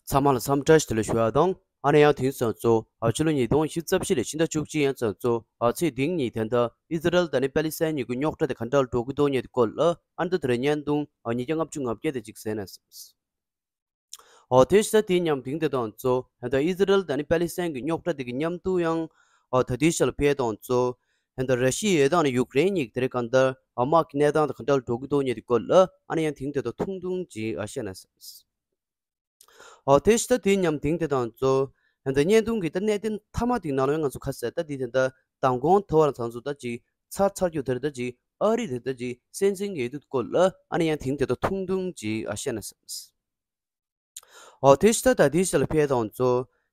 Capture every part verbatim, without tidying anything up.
ཚང་མ་ལ་འཚམས་འདྲི་ཞུ་དེ་ལ་ཞུ་ཡ་དང་། ཨ་ནི་ཡང་དེང་སང་ཚོ་ཨ་ཕྱི་ལོ་ཉིས་སྟོང་ཉི་ཤུ་རྩ་བཞི་ལོའི་ཕྱི་ཟླ་བཅུ་གཅིག་ཡན་ཚང་ཚོ་ཨ་ཚེས་དེང་ཉིན་དེ་འདྲ་ཨི་ཟི་རལ་དང་ནི་པེ་ལི་སི་ཐན་གཉིས་ཀྱི་རྙོག་དྲ་དེ་ག་འདྲ་འགྲོ་གི་འདུག་ཉེ་དེ་སྐོར་ལ་ཨ་འདི་དེ་རིང་བརྙན་ཐུང་ཨ་ཉིས་བརྒྱ་ལྔ་བཅུ་ང་བརྒྱད་དེ་ཅིག་གསན་ན་བསམས། ཨོ་དེ་ཤ་དེའི་མཉམ་དེང་དེ་དང་ཚོ་ད་ཨི་ཟི་རལ་དང་ནི་པེ་ལི་སི་ཐན་གྱི་རྙོག་དྲ་དེ་གི་མཉམ་དུ་ཡང་ཨོ་ད་དེ་ཤ་ལ་ཕེ་དང་ཚོ་ད་ར་ཤི་ཡ་དང་ནི་ཡུཀ་རེན་གཉིས་དེ་རེ་གང་ལྟར་ཨ་དམག་གི་གནས་སྟངས་དང་ག་འདྲ་འགྲོ་གི་འདུག་ཉེ་དེ་སྐོར་ལ་ཨ་ནི་ཡང་དེང་དེ་དང་ཐུང་ཐུང་ཅིག་ཨ་བཤད་ན་བསམས། ཨོ་དེ་ཤ་དེའི་མཉམ་དེང་དེ་དང་ཚོ་ད་བརྙན་ཐུང་གི་ད་གནད་དོན་མཐའ་མ་དེ་ནང་ལ་ཡང་ང་ཚོ་ཁ་གསལ་ད་དེ་དེ་འདྲ་མདང་དགོང་ཐོ་བར་ཚང་ཚོ་ད་ཅིག་ཚར་ཚར་རྒྱུ་དེ་རེ་ད་ཅིག་ཨ་རི་དེ་ད་ཅིག་སེམས་ཅན་གྱི་ཡོད་དུས་སྐོར་ལ་ཨ་ནི་ཡང་དེང་དེ་དང་ཐུང་ཐུང་ཅིག་ཨ་བཤད་ན་བསམས། ཨོ་དེ་ཤ་ད་དེ་ཤ་ལ་ཕེ་དང་ཚོ་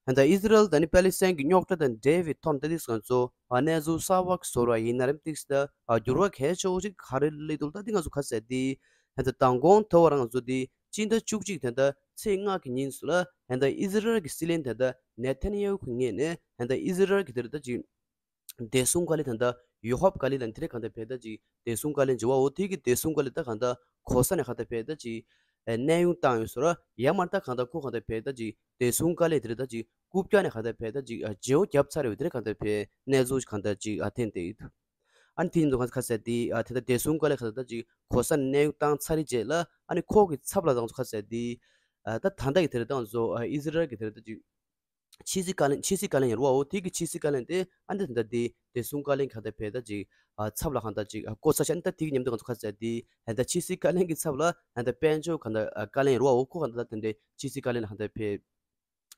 ད་ཨི་ཟི་རལ་དང་ནི་པེ་ལི་སི་ཐན་གྱི་རྙོག་དྲ་དང་འབྲེལ་བའི་ཐོག་ནས་ད་དེ་སང་ཚོ་ཨ་གནས་ཚུལ་གསར་བ་ཞིག་བཟོ་བ་ཡིན་ན་རེམ་ཏིག་ས་ཨ་འགྱུར་བ་གལ་ཆེ་བོ་ཞིག་ག་རེ་སླེབས་འདུག་ད་དེ་ང་ཚོ་ཁ་གསལ་དེ་ད་མདང་དགོང་ཐོ་བར་ང་ཚོ་དེ་སྤྱི་ཟླ་བཅུ་གཅིག་དེ་ད་ཚེས་ལྔ་གི་ཉིན་སུ་ལ་ད་ཨི་ཟི་རལ་གྱི་སྲིད་བློན་དེ་ད་ནེ་ཐན་ཡ་ཧུ་གི་ངོས་ནས་ད་ཨི་ཟི་རལ་གྱི་དེ་རེ་ད་ཅིག་བདེ་སྲུང་བཀའ་བློན་ད་ལྟ་ཡོ་ཧབ་ཀ་ལིན་ལ་འདི་རེ་གང་ལྟར་བས་ད་ཅིག་བདེ་སྲུང་བཀའ་བློན་བྱེད་པ་འོ་དེ་གི་བདེ་སྲུང་བཀའ་བློན་ད་གང་ལྟར་གོ་ས་ནས་གང་ལྟར་བས་ད་ཅིག་གནས་དབྱུང་བཏང་ཡོད་སོ་ར་ཡ་མར་ད་གང་ལྟར་ཁོ་གང་ལྟར་བས་ད་ཅིག་བདེ་སྲུང་བཀའ་བློན་དེ་རེ་ད་ཅིག་རྐུབ་བཀྱག་ནས་གང་ལྟར་བས་ད་ཅིག་བརྗེ་བོ་བརྒྱབ་ཚར་རེ་འོ་དེ་རེ་གང་ལྟར་བས་གནས་ཚུལ་གང་ལྟར་ཅིག་ཨ་ཐེན་ཏེ་ཡོད། ཨ་ནི་དེ་ཡིན་དུས་ཁ་གསལ་དེ་ཨ་དེ་ད་བདེ་སྲུང་བཀའ་བློན་གང་ལྟར་ད་ཅིག་གོ་ས་ནས་གནས་དབྱུང་བཏང་ཚར་རེ་རྗེས་ལ་ཨ་ནི་ཁོ་གི་ཚབ་ལ་ད་ང་ཚོ་ཁ་གསལ་དེ་ཨ་ད་ད་ལྟ་གི་དེ་རེ་ད་ང་ཚོ་ཨི་ཟི་རལ་གི་དེ་རེ་ད་ཅིག་ཕྱི་སྲིད་བཀའ་བློན་ཕྱི་སྲིད་བཀའ་བློན་ཡོད་རེད་བ། འོ་དེ་གི་ཕྱི་སྲིད་བཀའ་བློན་དེ་ཨ་འདི་ད་དེ་བདེ་སྲུང་བཀའ་བློན་གང་ལྟར་བས་ད་ཅིག་ཨ་ཚབ་ལ་གང་ལྟར་ཅིག་ཨ་བསྐོ་ས་ཤ་ཨ་ནི་ད་དེ་གི་མཉམ་དུ་ང་ཚོ་ཁ་གསལ་དེ་ཨ་ད་ཕྱི་སྲིད་བཀའ་བློན་གི་ཚབ་ལ་ཨ་ད་དཔལ་འབྱོར་གང་ལྟར་ཨ་བཀའ་བློན་ཡོད་རེད་བ། འོ་ཁོ་གང་ལྟར་ད་དེ་འདྲའི་ཕྱི་སྲིད་བཀའ་བློན་ལ་གང་ལྟར་བས་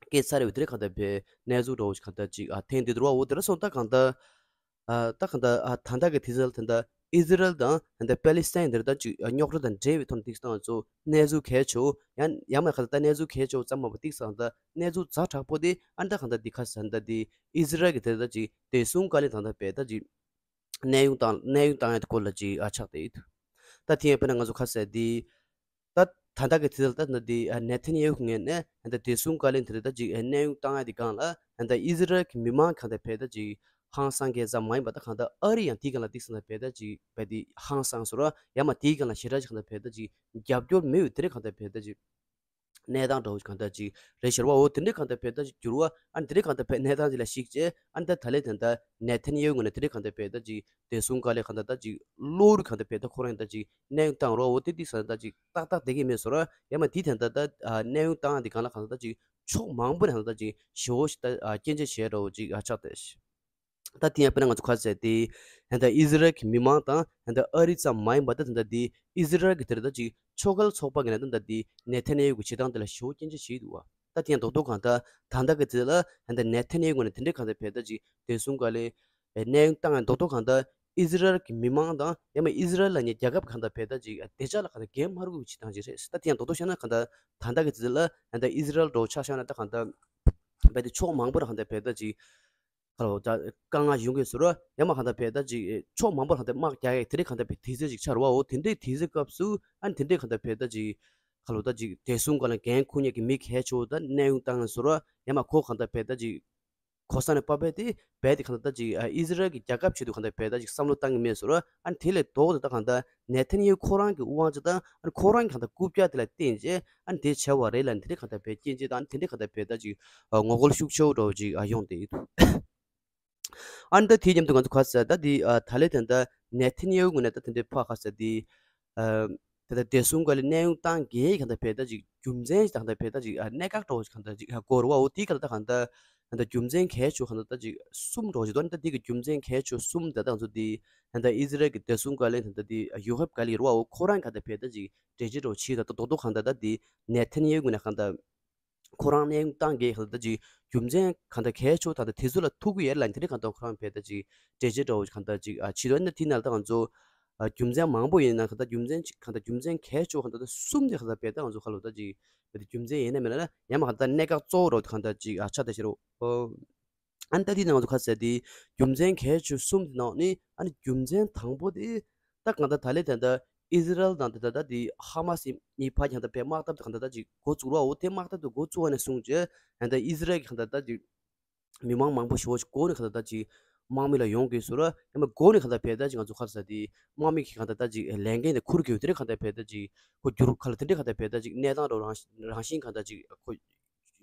བསྐོས་ཚར་རེད་བ། དེ་རེད་གང་ལྟར་བས་གནས་ཚུལ་འདྲ་བོ་ཞིག་གང་ལྟར་ཅིག་ཨ་ཐེན་དེ་འདུག་རེད་བ། འོ་དེ་ར་སོང་ད་གང་ལྟར། ཨ་ད་གང་ལྟར་ཨ་ད་ལྟ་གི་དུས་ཚོད་ལ་ད་ལྟ་ཨི་ཟི་རལ་དང་ད་ལྟ་པེ་ལི་སི་ཐན་འདིར་ད་ཅིག་རྙོག་དྲ་དང་འབྲེལ་བའི་ཐོག་ནས་ཏིག་སྟོང་ཚོ་གནས་ཚུལ་གལ་ཆེ་བོ་ཡང་ཡང་མ་གང་ལྟར་གནས་ཚུལ་གལ་ཆེ་བོ་ཙམ་མ་པ་ཏིག་སང་ད་གནས་ཚུལ་ཛ་དྲག་པོ་དེ་ཨ་ད་གང་ལྟར་འདི་ཁ་སང་ད་འདི་ཨི་ཟི་རལ་གི་དེ་ད་ཅིག་བདེ་སྲུང་བཀའ་བློན་དང་ད་པས་ད་ཅིག་གནས་དབྱུང་བཏང་གནས་དབྱུང་བཏང་ཡ་དེ་སྐོར་ལ་ཅིག་ཨ་ཆགས་བསྡད་ཡོད། ད་དེ་ཡང་དཔེར་ན་ང་ཚོ་ཁ་གསལ་འདི། ད་ད་ལྟ་གི་དུས་ཚོད་ལ་ད་ད་འདི་ནེ་ཐན་ཡ་ཧུ་ངོས་ནས་ད་བདེ་སྲུང་བཀའ་བློན་དེ་ད་ཅིག་གནས་དབྱུང་བཏང་ཡ་དེ་སྒང་ལ་ད་ཨི་ཟི་རལ་གྱི་མི་མང་གང་ལྟར་བས་ད་ཅིག་ཧང་སང་གི་ཙམ་མ་ཡིན་པ་ད་གང་ལྟར་ཨ་རི་ཡང་དེའི་སྒང་ལ་ཏིག་སང་ད་བས་ད་ཅིག་བས་དེ་ཧང་སང་སོ་ར་ཡང་མ་དེའི་སྒང་ལ་ཞེ་དྲག་ཅིག་གང་ལྟར་བས་ད་ཅིག་རྒྱབ་སྐྱོར་མེད་པའི་དེ་རེད་གང་ལྟར་བས་ད་ཅིག་གནས་སྟངས་འདྲ་བོ་ཞིག་གང་ལྟར་ཅིག་རེད་ཤར་བ། འོ་དེ་འདྲའི་གང་ལྟར་བས་ད་ཅིག་འགྱུར་བ་ཨ་དེ་འདྲའི་གང་ལྟར་བས་གནས་སྟངས་ཅིག་ལ་གཞིགས་བྱས་ཨ་ད་ད་ལས་ད་ད་ནེ་ཐན་ཡ་ཧུ་ངོས་ནས་དེ་འདྲའི་གང་ལྟར་བས་ད་ཅིག་བདེ་སྲུང་བཀའ་བློན་གང་ལྟར་ད་ཅིག་བློ་རུ་གང་ལྟར་བས་ད་ཁོ་རང་ད་ཅིག་གནས་དབྱུང་བཏང་རོགས། འོ་དེ་དེ་ས་ད་ཅིག་ཏག་ཏག་བསྡད་ཀྱི་མེད་སོ་ར་ཡང་མ་དེ་ད་ད་ད་གནས་དབྱུང་བཏང་དེ་གང་ལ་གང་ལྟར་ད་ཅིག་ཕྱོགས་མང་པོ་ནས་ད་ཅིག་ཞེ་བོ་ཞིག་ད་སྐྱོན་བརྗོད་བྱས་འདྲ་བོ་ཅིག་ཨ་ཆགས་ཏེ། ད་དེ་ཡང་དཔེར་ན་ང་ཚོ་ཁ་གསལ་ཏེ་ད་ལྟ་ཨི་ཟི་རལ་གྱི་མི་མང་དང་ད་ལྟ་ཨ་རི་ཙམ་མ་ཡིན་པ་ད་ད་ལྟ་དེ་ཨི་ཟི་རལ་གྱི་དེར་ད་ཅིག་ཕྱོགས་འགལ་ཚོགས་པ་གི་ནང་ད་ལྟ་དེ་ནེ་ཐན་ཡ་ཧུ་གི་བྱེད་སྟངས་དེ་ལ་ཞེ་བོ་སྐྱོན་བརྗོད་བྱས་འདུག་བ། ད་དེ་ཡང་རྡོག་རྡོག་གང་ལྟར་ད་ལྟ་གི་དེ་ལ་ད་ལྟ་ནེ་ཐན་ཡ་ཧུ་ནས་དེ་འདྲའི་གང་ལྟར་བས་ད་ཅིག་བདེ་སྲུང་བཀའ་བློན་གནས་དབྱུང་བཏང་ཡང་རྡོག་རྡོག་གང་ལྟར་ཨི་ཟི་རལ་གྱི་མི་མང་དང་ཡང་མ་ཨི་ཟི་རལ་ལ་ཉེ་རྒྱལ་ཁབ་གང་ལྟར་བས་ད་ཅིག་བདེ་འཇགས་ལ་གང་ལྟར་འགན་མ་འཁུར་བའི་བྱེད་སྟངས་ཅིག་རེད། ད་དེ་ཡང་རྡོག་རྡོག་བཤད་ན་གང་ལྟར་ད་ལྟ་གི་དེ་ལ་ད་ལྟ་ཨི་ཟི་རལ་འདྲ་བོ་ཆ་བཞག་ན་ད་གང་ལྟར་བས་དེ་ཕྱོགས་མང་པོ་ལ་གང་ལྟར་བས་ད་ཅིག་ཁ་ལོ་ད་དཀའ་ངལ་ཡོང་གི་ཟེར་རོ། ཡང་མ་གང་ལྟར་བས་ད་ཅིག་ཕྱོགས་མང་པོ་ལ་གང་ལྟར་དམག་རྒྱག་ཡག་དེ་འདྲའི་གང་ལྟར་བས་དུས་ཚོད་ཅིག་ཆགས་རོ། འོ་དེ་འདྲའི་དུས་ཚོད་སྐབས་སུ་ཨ་ནི་དེ་འདྲའི་གང་ལྟར་བས་ད་ཅིག་ཁ་ལོ་ད་ཅིག་བདེ་སྲུང་སྒང་ལ་འགན་འཁུར་མཁན་གྱི་མི་གལ་ཆེ་བོ་ད་གནས་དབྱུང་བཏང་ཟེར་རོ། ཡང་མ་ཁོ་གང་ལྟར་བས་ད་ཅིག་གོ་ས་ནས་ཕབ་པས་དེ་བས་དེ་གང་ལྟར་ད་ཅིག་ཨི་ཟི་རལ་གྱི་རྒྱལ་ཁབ་ཆེད་དུ་གང་ལྟར་བས་ད་ཅིག་བསམ་བློ་བཏང་གི་མེད་ཟེར་རོ། ཨ་ནི་དེ་ལས་ལྡོག་ཏུ་ད་གང་ལྟར་ནེ་ཐན་ཡ་ཧུ་ཁོ་རང་གི་དབང་ཆ་དང་ཨ་ནི་ཁོ་རང་གི་གང་ལྟར་རྐུབ་བཀྱག་དེ་ལ་བརྟེན་བྱས་ཨ་ནི་དེ་བྱས་པ་རེད་ལ་ནི་དེ་འདྲའི་གང་ལྟར་བས་རྐྱེན་བྱས་དང་ཨ་ནི་དེ་འདྲའི་གང་ལྟར་བས་ད་ཅིག་ངོ་རྒོལ་ཤུགས་ཆེ་བོ་འདྲ་བོ་ཅིག་ཡོང་བསྡད་ཡོད་འདུག་ཨ་ནི་ད་དེའི་མཉམ་དུ་ང་ཚོ་ག་ཟེར་ད་དེ་ཨ་ད་ལས་ད་ལྟ་ནེ་ཐན་ཡ་ཧུ་ངོས་ནས་ད་དེ་འདྲའི་ཕ་ག་ཟེར་དེ་ཨ་ད་ལྟ་བདེ་སྲུང་སྒང་ལ་གནས་དབྱུང་བཏང་གི་གང་ལྟར་བས་ད་ཅིག་རྒྱུ་མཚན་ཞིག་གང་ལྟར་བས་ད་ཅིག་ཨ་གནད་འགག་འདྲ་བོ་ཞིག་གང་ལྟར་ཅིག་ཨ་གོ་རུ་བ། འོ་དེའི་གང་ལྟར་གང་ལྟར་ད་ལྟ་རྒྱུ་མཚན་གལ་ཆེ་བོ་གང་ལྟར་ད་ཅིག་གསུམ་འདྲ་བོ་ཞིག་འདུག་ཨ་ནི་ད་དེ་གི་རྒྱུ་མཚན་གལ་ཆེ་བོ་གསུམ་དེ་ད་ང་ཚོ་དེ་ད་ལྟ་ཨི་ཟི་རལ་གྱི་བདེ་སྲུང་བཀའ་བློན་ད་ལྟ་དེ་ཡོ་ཧབ་ཀ་ལི་རུ་བ། འོ་ཁོ་རང་གང་ལྟར་བས་ད་ཅིག་འགྲེལ་བརྗོད་འདྲ་བོ་བྱས་ད་ད་རྡོག་རྡོག་གང་ལྟར་ད་དེ་ནེ་ཐན་ཡ་ཧུ་ངོས་ནས་གང་ལྟར་ཁོ་རང་གནས་དབྱུང་བཏང་གི་གང་ལྟར་ད་ཅིག་རྒྱུ་མཚན་གང་ལྟར་གལ་ཆེ་བོ་ད་ལྟ་དེ་ཚོ་ལ་ཐུག་གི་ཡོད་ལ་དེ་འདྲའི་གང་ལྟར་ཁོ་རང་བས་ད་ཅིག་འགྲེལ་བརྗོད་འདྲ་བོ་གང་ལྟར་ཅིག་ཨ་བྱས་འདུག་ཨ་ནི་དེ་ནང་ལ་ད་ང་ཚོ་ཨ་རྒྱུ་མཚན་མང་པོ་ཡིན་ན་གང་ལྟར་རྒྱུ་མཚན་ཅིག་གང་ལྟར་རྒྱུ་མཚན་གལ་ཆེ་བོ་གང་ལྟར་ད་གསུམ་དེ་གང་ལྟར་བས་ད་ང་ཚོ་ཁ་ལོ་ད་ཅིག་བས་ད་རྒྱུ་མཚན་ཡིན་ན་མིན་ན་ཡང་མ་གང་ལྟར་གནད་འགག་གཙོ་བོ་འདྲ་བོ་གང་ལྟར་ཅིག་ཨ་ཆགས་བསྡད་ཤག་རོ། ཨ་ནི་ད་དེ་ནང་ང་ཚོ་ག་ཟེར་དེ་རྒྱུ་མཚན་གལ་ཆེ་གསུམ་དེ་ནང་ནི་ཨ་ནི་རྒྱུ་མཚན་དང་པོ་དེ་ད་གང་ལྟར་ད་ལས་ད་ལྟ་ཨི་ཟི་རལ་དང་ད་ལྟ་ད་དེ་ཧ་མ་སི་གཉིས་ཕར་གང་ལྟར་བས་དམག་འཐབ་དེ་གང་ལྟར་ད་ཅིག་འགོ་བཙུགས་རོགས། འོ་དེ་དམག་འཐབ་དེ་འགོ་བཙུགས་པ་ནས་བཟུང་བྱས་ད་ལྟ་ཨི་ཟི་རལ་གྱི་གང་ལྟར་ད་ཅིག་མི་མང་མང་པོ་ཞེ་བོ་ཞིག་སྒོ་ནས་གང་ལྟར་ད་ཅིག་དམག་མི་ལ་ཡོང་དགོས་ཟེར་ར། ཡང་མ་སྒོ་ནས་གང་ལྟར་བས་ད་ཅིག་ང་ཚོ་ག་ཟེར་དེ་དམག་མི་གི་གང་ལྟར་ད་ཅིག་ལས་འགན་དེ་འཁུར་དགོས་དེ་འདྲ་གང་ལྟར་བས་ད་ཅིག་ཁོ་འགྱུར་ག་ལ་དེ་འདྲ་གང་ལྟར་བས་ད་ཅིག་གནས་སྟངས་འདྲ་རང་རང་བཞིན་གང་ལྟར་ཅིག་ཁོ།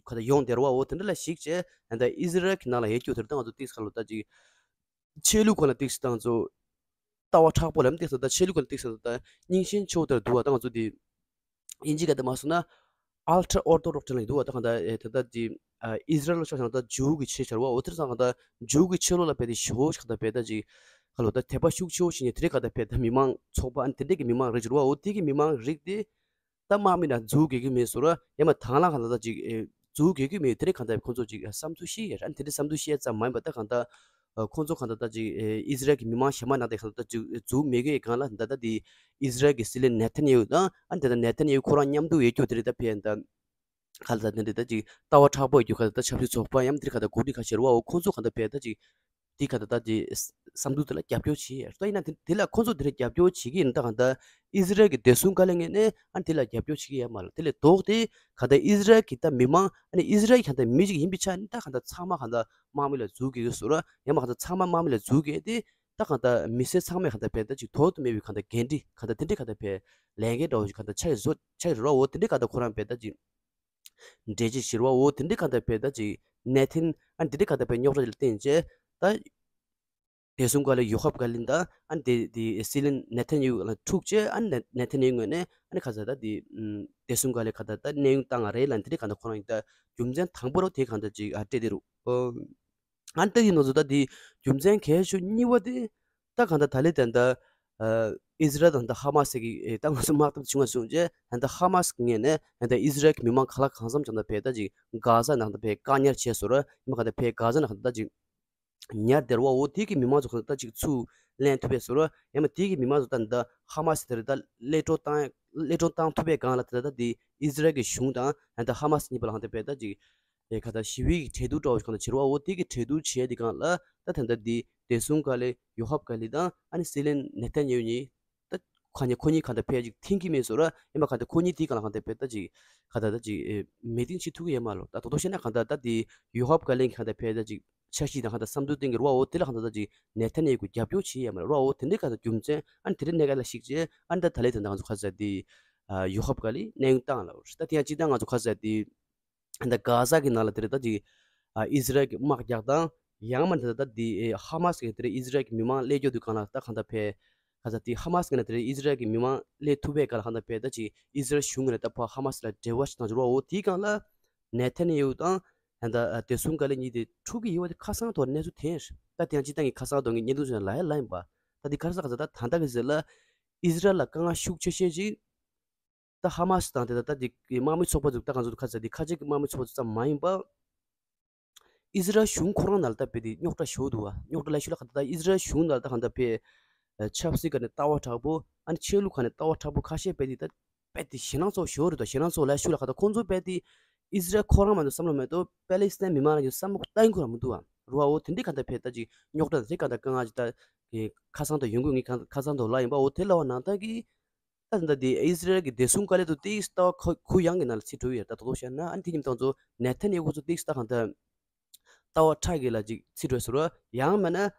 ཁ་ད་ཡོང་དེ་རུ་བ་འོ་དེ་འདྲ་ལ་གཞིགས་བྱས་ད་ལྟ་ཨི་ཟི་རལ་གྱི་ནང་ལ་ཡོད་རྒྱུ་དེར་ད་ང་ཚོ་ཏིག་ཁ་ལོ་ད་ཅིག་ཆོས་ལུགས་སྐོར་ལ་ཏིག་ད་ང་ཚོ་ལྟ་བ་མཁྲེགས་པོ་ལ་ཏིག་ད་ད་ཆོས་ལུགས་སྐོར་ལ་ཏིག་ད་ད་རྙིང་ཞེན་ཆེ་བོ་དེར་འདུག་བ། ད་ང་ཚོ་དེ་དབྱིན་ཇི་སྐད་དུ་མ་སོང་ན་Ultra Orthodox་ལ་འདུག་བ། ད་གང་ད་ད་ད་ཅིག་ཨི་ཟི་རལ་ལ་ཆ་བཞག་ན་ད་ཇུའུ་གི་ཆོས་བྱ་བ་འོ་དེར་ས་གང་ད་ཇུའུ་གི་ཆོས་ལུགས་ལ་བལྟས་ཏེ་ཞོ་ཞིག་གང་ད་བལྟས་ད་ཅིག་ཁ་ལོ་ད་དད་པ་ཤུགས་ཆེ་བོ་ཞིག་ནས་དེ་རིགས་གང་ད་བལྟས་ད་མི་མང་ཚོགས་པ་ཨ་ནི་དེ་འདྲས་ཀྱི་མི་མང་རིགས་ཅིག་རུ་བ་འོ་དེ་གི་མི་མང་རིགས་དེ། ད་དམག་མི་ལ་མཛུབ་གུས་ཀྱི་མེད་ཟེར་ར། ཡང་མ་དང་བླངས་གང་ལྟར་ཅིག་ཨེ་མཛུབ་གུས་ཀྱི་མེད། དེ་རིང་གང་ལྟར་ཁོང་ཚོ་ཅིག་བསམ་ཚུལ་བཤད་ཡ་ར། དེ་འདྲ་བསམ་ཚུལ་བཤད་ཙམ་མ་ཡིན་པ་ད་གང་ལྟར་ཁོང་ཚོ་གང་ལྟར་ད་ཅིག་ཨེ་ཨི་ཟི་རལ་གྱི་མི་མང་གཞན་མ་ནང་དེ་གང་ལྟར་ཅིག་མཛུབ་མེད་གི་སྒང་ལ་ད་ལྟ་དེ་ཨི་ཟི་རལ་གྱི་སྲིད་བློན་ནེ་ཐན་ཡ་ཧུ་དང་ཨ་ནི་ད་ལྟ་ནེ་ཐན་ཡ་ཧུ་ཁོ་རང་མཉམ་དུ་ཡོད་རྒྱུ་དེ་རེད། ད་ཕེ་ད་གང་ལྟར་དེ་འདྲ་ད་ཅིག་ལྟ་བ་མཁྲེགས་པོ་ཡོད་རྒྱུ་གང་ལྟར་ད་ཆབ་སྲིད་ཚོགས་པ་ཡང་དེ་གང་ལྟར་འགོ་ཁྲིད་ཁ་ཤས་རེད་བ། འོ་ཁོང་ཚོ་གང་ལྟར་ཕེ་ད་ཅིག་དེ་ག་ད་ལྟ་དེ་བསམ་ཚུལ་དེ་ལ་རྒྱབ་སྐྱོར་བྱེད་ཡ་ལྟ་ཡིན་ན་དེ་དེ་ལ་ཁོང་ཚོ་དེ་ལ་རྒྱབ་སྐྱོར་བྱེད་ཀྱི་ཡིན་ད་ག་ད་ཨི་ཟི་རལ་གྱི་བདེ་སྲུང་བཀའ་བློན་ངོས་ནས་ཨ་དེ་ལ་རྒྱབ་སྐྱོར་བྱེད་ཀྱི་ཡོད་མ་རེད། དེ་ལས་ལྡོག་སྟེ་ག་ད་ཨི་ཟི་རལ་གྱི་ད་མི་མང་ཨ་ནི་ཨི་ཟི་རལ་གྱི་ག་ད་མི་ཞིག་ཡིན་པའི་ཆ་ནས་ད་ག་ད་ཚང་མ་ག་ད་དམག་མི་ལ་མཛུབ་གུས་ཀྱི་བཟོ་ར་ཡང་མ་ག་ད་ཚང་མ་དམག་མི་ལ་མཛུབ་གུས་ཏེ་ད་ག་ད་མི་སེར་ཚང་མས་ག་ད་ཕེ་ད་ཅིག་དོར་དུ་མེད་པའི་ག་ད་འགན་འཁྲི་ག་ད་དེ་འདྲའི་ག་ད་ཕེ་ལས་འགན་འདྲ་བོ་ཞིག་ག་ད་ཆ་ཡི་བཟོ་ཆ་ཡི་རོ་འོ་དེ་འདྲའི་ག་ད་ཁོ་རང་ཕེ་ད་ཅིག་འབྲེལ་གཅིག་བྱེད་རོགས་འོ་དེ་འདྲའི་གང་ལྟར་བས་ད་ཅིག་གནད་དོན་ཨ་འདི་འདྲའི་གང་ལྟར་བས་རྙོག་དྲ་ལ་བརྟེན་བྱས་ད་བདེ་སྲུང་བཀའ་བློན་ཡོ་ཧབ་ག་ལིན་དང་ཨ་འདི་འདི་སྲིད་བློན་ནེ་ཐན་ཡ་ཧུ་ལ་འཁྲུག་བྱས་ཨ་ནེ་ནེ་ཐན་ཡ་ཧུ་ངོས་ནས་ཨ་ནི་ཁ་ཚ་ད་འདི་བདེ་སྲུང་བཀའ་བློན་ཁ་ད་ད་གནས་དབྱུང་བཏང་བ་རེད་ལ་འདི་འདྲའི་གང་ལྟར་ཁོ་རང་ད་རྒྱུ་མཚན་དང་པོ་རོ་དེ་གང་ལྟར་ཅིག་ཨ་སྤྲད་དེ་རུ། ཨ་ནི་ལྟ་ཡིན་ནོ་ཚོ་ད་དེ་རྒྱུ་མཚན་གལ་ཆེ་ཤོས་གཉིས་པ་དེ་ད་གང་ལྟར་ད་ལེ་དེ་འདྲ་ཨི་ཟི་རལ་དང་ད་ཧ་མ་སི་གི་ད་ང་ཚོ་དམག་འཐབ་བྱུང་བ་སོང་རྗེས་ད་ལྟ་ཧ་མ་སི་གི་ངོས་ནས་ད་ལྟ་ཨི་ཟི་རལ་གྱི་མི་མང་ག་ལ་གང་འཚམ་ཀྱང་ད་བས་ད་ཅིག་གྷ་ཟ་ནང་ད་བས་བཀག་ཉར་བྱས་སོ་ར་ཡིན་པ་ག་ད་བས་གྷ་ཟ་ནང་ད་ཅིག་ཉར་བསྡད་ར་བ་འོ་དེ་གི་མི་མང་ཚོ་ག་ད་ཅིག་ཚུར་ལེན་ཐུབ་པས་སོ་ར་ཡང་མ་དེ་གི་མི་མང་ཚོ་ད་ད་ཧ་མ་སི་དེར་ད་གློད་གྲོལ་བཏང་གློད་གྲོལ་བཏང་ཐུབ་པའི་སྒང་ལ་ད་ད་དེ་ཨི་ཟི་རལ་གྱི་གཞུང་དང་ད་ཧ་མ་སི་གཉིས་པ་ལ་ཧང་ད་བས་ད་ཅིག་ཨེ་ཁ་ད་ཞི་བའི་གྲོས་བསྡུར་འདྲ་བོ་ཞིག་གང་ལ་བྱེད་རོགས་འོ་དེ་གི་གྲོས་བསྡུར་བྱས་དེ་གང་ལ་ད་ད་ད་དེ་བདེ་སྲུང་བཀའ་བློན་ཡོ་ཧབ་ག་ལི་དང་ཨ་ནི་སྲིད་བློན་ནེ་ཐན་ཡ་ཧུ་གཉིས་ད་ཁ་ཉེ་ཁོ་གཉིས་གང་ད་ཕལ་ཅིག་མཐུན་གྱི་མེད་སོ་ར་ཡིན་པ་གང་ད་ཁོ་གཉིས་དེ་གང་ལ་གང་ད་ཕལ་ད་ཅིག་ག་ད་ད་ཅིག་ཨེ་མི་ཏིང་བྱེད་ཐུབ་ཀྱི་ཡོད་མ་ལོ། ད་དོ་དོ་བཤད་ན་གང་ད་ད་དེ་ཡོ་ཧབ་ག་ལི་གང་ད་ཕལ་ད་ཅིག་འཆར་གཞི་དང་གང་ད་བསམ་ཚུལ་བཏོན་གྱི་རོགས་འོ་དེ་ལ་གང་ད་ད་ཅིག་ནེ་ཐན་ཡ་ཧུ་རྒྱབ་སྐྱོར་བྱེད་ཡོད་མ་རོགས་འོ་དེ་འདྲའི་གང་ད་རྒྱུ་མཚན་ཨ་ནི་དེ་རིང་གནས་སྐབས་ལ་གཞིགས་བྱས་ཨ་ནི་ད་ད་ལེ་ད་ད་ང་ཚོ་ཁ་ཟ་དེ་ཡོ་ཧབ་ག་ལི་གནས་དབྱུང་བཏང་ལ་འོ་ད་དེ་ཡང་སྤྱིར་བཏང་ང་ཚོ་ཁ་ཟ་དེ། ད་གྷ་ཟ་གི་ནང་ལ་དེ་རེད་ད་ཅིག་ཨ་ཨི་ཟི་རལ་གྱི་དམག་རྒྱག་སྟངས་ཡང་མ་འདི་ད་དེ་ཧ་མ་སི་གི་དེ་རེད་ཨི་ཟི་རལ་གྱི་མི་མང་སླེབས་རྒྱུ་དུས་གང་ལ་ད་གང་ད་ཕེ་ག་ས་དེ་ཧ་མ་སི་གི་ན་དེ་རེད་ཨི་ཟི་རལ་གྱི་མི་མང་སླེབས་ཐུབ་པའི་ག་ལ་གང་ད་ཕེ་ད་ཅིག་ཨི་ཟི་རལ་གཞུང་གི་ནས་ད་ཕ་ཧ་མ་སི་ལ་འབྲེལ་བ་ཞིག་དང་འབྱོར་བ་འོ་དེའི་གང་ལ་ནེ་ཐན་ཡ་ཧུ་དང་ད་ད་བདེ་སྲུང་བཀའ་བློན་གཉིས་དེ་འཁྲུག་གི་ཡོད་པ་དེ་ཁ་སང་དོར་གནས་ཚུལ་དེ་ད་དེ་ཡང་སྤྱིར་བཏང་གི་ཁ་སང་དོར་གྱི་བརྙན་ཐུང་ཞིག་ལ་ཡ་ལ་ཡིན་པ་ད་དེ་ག་ས་ག་ས་ད་ད་ད་གི་ཟེར་ལ་ཨི་ཟི་རལ་ལ་དཀའ་ངལ་ཤུགས་ཆེ་ཤོས་ཅིག་ད་ཧ་མ་སི་དང་དེ་ད་ལྟ་དེ་དམག་མི་ཚོགས་པ་ཚོ་ད་གང་ཚོ་ཁ་ཚ་དེ་ཁ་ཆེ་གི་དམག་མི་ཚོགས་པ་ཚོ་ཙམ་མ་ཡིན་པ། ཨི་ཟི་རལ་གཞུང་ཁོ་རང་ནང་ལ་ད་དཔེ་དེ་རྙོག་དྲ་ཞུགས་འདུག་བ། རྙོག་དྲ་ལ་ཞུ་ལ་ག་ད་ད་ཨི་ཟི་རལ་གཞུང་ནང་ལ་ད་གང་ད་དཔེ་ཆབ་སྲིད་ག་ནས་ལྟ་བ་དྲག་པོ་ཨ་ནི་ཆོས་ལུགས་ག་ནས་ལྟ་བ་དྲག་པོ་ཁ་ཤས་དཔེ་དེ་ད་དཔེ་དེ་ཞེད་སྣང་ཚོགས་ཞོར་རེད་དོ། ཞེད་སྣང་ཚོགས་ལ་ཞུ་ལ་ག་ད་ཁོང་ཚོ་དཔེ་དེ་ཨི་ཟི་རལ་ཁོ་རང་མ་གཏོགས་བསམ་བློ་མེད་དོ། པེ་ལི་སི་ཐན་མི་མང་ལ་ཡོད་བསམ་བློ་ལྟ་ཡིན་ཁོ་རང་མི་འདུག་བ། རུ་བ་འོ་དེ་འདྲའི་ག་ད་དཔེ་ད་ཅིག་རྙོག་དྲ་དེ་ག་ད་དཀའ་ངལ་ཅིག་ད་ཁ་སང་དང་ཡོང་གི་ངས་ཁ་སང་དང་ལ་ཡིན་པ་འོ་དེ་ལ་བ་ནང་ད་གི་ད་ད་འདི་ཨི་ཟི་རལ་གྱི་བདེ་སྲུང་བཀའ་བློན་དུ་ཏིས་ལྟ་བ་ཁུ་ཡངས་ཀྱི་ནང་ལ་ཚུད་འགྲོ་ཡོད། ད་དོ་དོ་བཤད་ན་ཨ་ནི་དེ་ཉིན་ཏང་ཚོ་ནེ་ཐན་ཡ་ཧུ་ཚོ་ཏིས་ལྟ་གང་ད་ལྟ་བ་ཁྲག་གི་ལ་ཅིག་ཚུད་འགྲོ་ཟེར་བ་ཡང་མིན་ན་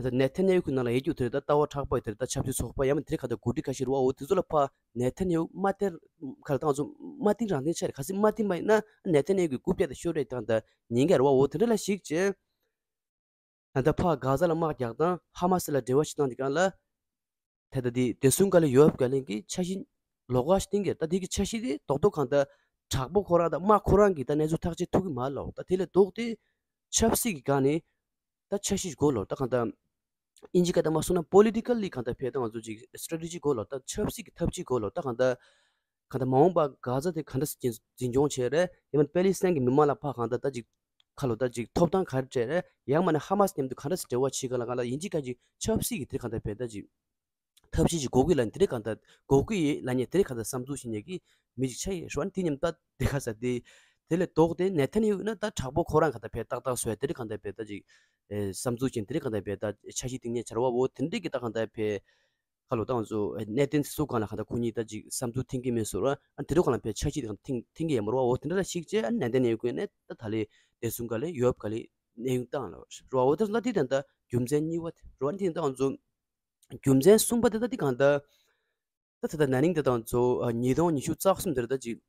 ད་ནེ་ཐན་ཡ་ཧུ་ནང་ལ་ཡེ་རྒྱུ་དེར་ད་ལྟ་བ་ཁྲག་པ་དེར་ད་ཆབ་སྲིད་ཚོགས་པ་ཡང་མིན་དེ་ག་ད་འགོ་ཁྲིད་ཁ་ཤས་རུ་བ་འོ་དེ་ཚོ་ལ་ཕ་ནེ་ཐན་ཡ་ཧུ་མ་དེར་ག་ལ་ཏང་ཚོ་མ་ཏིང་རང་ཏིང་ཆ་རེད། ག་སྲིད་མ་ཏིང་མ་ཡིན་ན་ནེ་ཐན་ཡ་ཧུ་གི་རྐུབ་བཀྱག་དེ་ཤོར་རེད། ད་ད་ཉིན་ག་རུ་བ་འོ་དེ་འདྲ་ལ་ཞིག་བྱས། ད་ལྟ་ཕ་གྷ་ཟ་ལ་དམག་རྒྱག་སྟངས་ཧ་མ་སི་ལ་འབྲེལ་བ་ཞིག་བཏང་དེ་གང་ལ། ད་ལྟ་དེ་བདེ་སྲུང་བཀའ་བློན་ཡོ་ཨབ་བཀའ་བློན་གྱིས་འཆར་གཞི་ལོགས་ཀ་ཞིག་བཏིང་གི། ད་དེ་གི་འཆར་གཞི་དེ་རྡོག་རྡོག་གང་ལྟར་དྲག་པོ་ཁོ་རང་དང་དམག་ཁོ་རང་གིས་ད་གནས་ཚུལ་ཐག་གཅོད་ཐུབ་ཀྱི་མ་ལོ། ད་དེ་ལས་ལྡོག་སྟེ་ཆབ་སྲིད་ཀྱི་སྒང་ནས་ད་འཆར་གཞི་ཞིག་དགོས་ལོ། ད་གང་ལྟར་དབྱིན་ཇི་སྐད་དུ་མ་སོང་ན་པོ་ལི་ཊི་ཀལ་ལི་གང་ལྟར་ཕེ་ད་ང་ཚོ་ཅིག་སི་ཊེ་ཊེ་ཇི་དགོས་ལོ། ད་ཆབ་སྲིད་ཀྱི་ཐབས་ཇུས་དགོས་ལོ། ད་གང་ལྟར་གང་ལྟར་མ་འོངས་པ་གྷ་ཟ་དེ་ག་འདྲ་སེ་འཛིན་སྐྱོང་བྱས་རེད། ཡང་མིན་པེ་ལི་སི་ཐན་གྱི་མི་མང་ལ་ཕར་གང་ལྟར་ད་ཅིག་ཁ་ལོ་ད་ཅིག་ཐོབ་ཐང་ག་རེ་སྤྲད་རེད། ཡང་མིན་ན་ཧ་མ་སི་མཉམ་དུ་ག་འདྲ་སེ་འབྲེལ་བ་བྱེད་ག་ལ་ག་ལ་དབྱིན་ཇི་ག་ཅིག་ཆབ་སྲིད་ཀྱི་དེ་གང་ལྟར་བས་ད་ཅིག་ཐབས་ཤེས་ཅིག་དགོས་ཀྱི་ལ་དེ་གང་ལྟར་དགོས་ཀྱི་ཡོད་ལ་ཉེ་དེ་གང་ལྟར་བསམ་ཚུལ་ཞིག་ཉེ་གི་མི་ཅིག་ཆ་ཡོད་ཞུ་བ་ནི་དེ་མཉམ་ད་དེ་ག་ས་དེ་དེ་ལས་ལྡོག་སྟེ་ནེ་ཐན་ཡ་ཧུ་ན་ད་དྲག་པོ་ཁོ་རང་གང་ལྟར་བས་ཏག་ཏག་བཟོ་ཡ་དེ་གང་ལྟར་བས་ད་ཅིག་བསམ་ཚུལ་ཅན་དེ་གང་ལྟར་བས་ད་འཆར་གཞི་བཏིང་ཉེ་བྱ་བ་བོ་དེ་འདྲས་ཀྱི་ད་གང་ལྟར་བས། ཁ་ལོ་ཏང་ཚོ་གནད་དོན་སུ་གང་ལ་གང་ལྟར་ཁོ་གཉིས་ད་ཅིག་བསམ་ཚུལ་མཐུན་གྱི་མེད་ཟེར་བ། ཨ་དེ་རུ་གང་ལ་ཕའི་འཆར་གཞི་དེ་གང་མཐུན་མཐུན་གྱི་ཡོད་མ་རེད་བ། འོ་དེ་འདྲ་ལ་ཞིག་བྱས་ཨ་ནན་ཏན་ཡོད་དགོས་ནས་ད་ད་ལས་བདེ་སྲུང་ག་ལས་ཡོབ་ག་ལས་གནས་དབྱུང་བཏང་ལ་རེད་བ། འོ་དེ་ཚོ་ལ་དེ་ད་ལྟ་རྒྱུ་མཚན་གཉིས་པ་དེ་རེད་བ། དེ་ད་ང་ཚོ་རྒྱུ་མཚན་གསུམ་པ་དེ་ད་དེ་གང་ལྟར་ད་ད་ད་ན་ནིང་དེ་ད་ང་ཚོ་ཉིས་སྟོང་ཉི་ཤུ་རྩ་གསུམ་དེར་ད་ཅིག་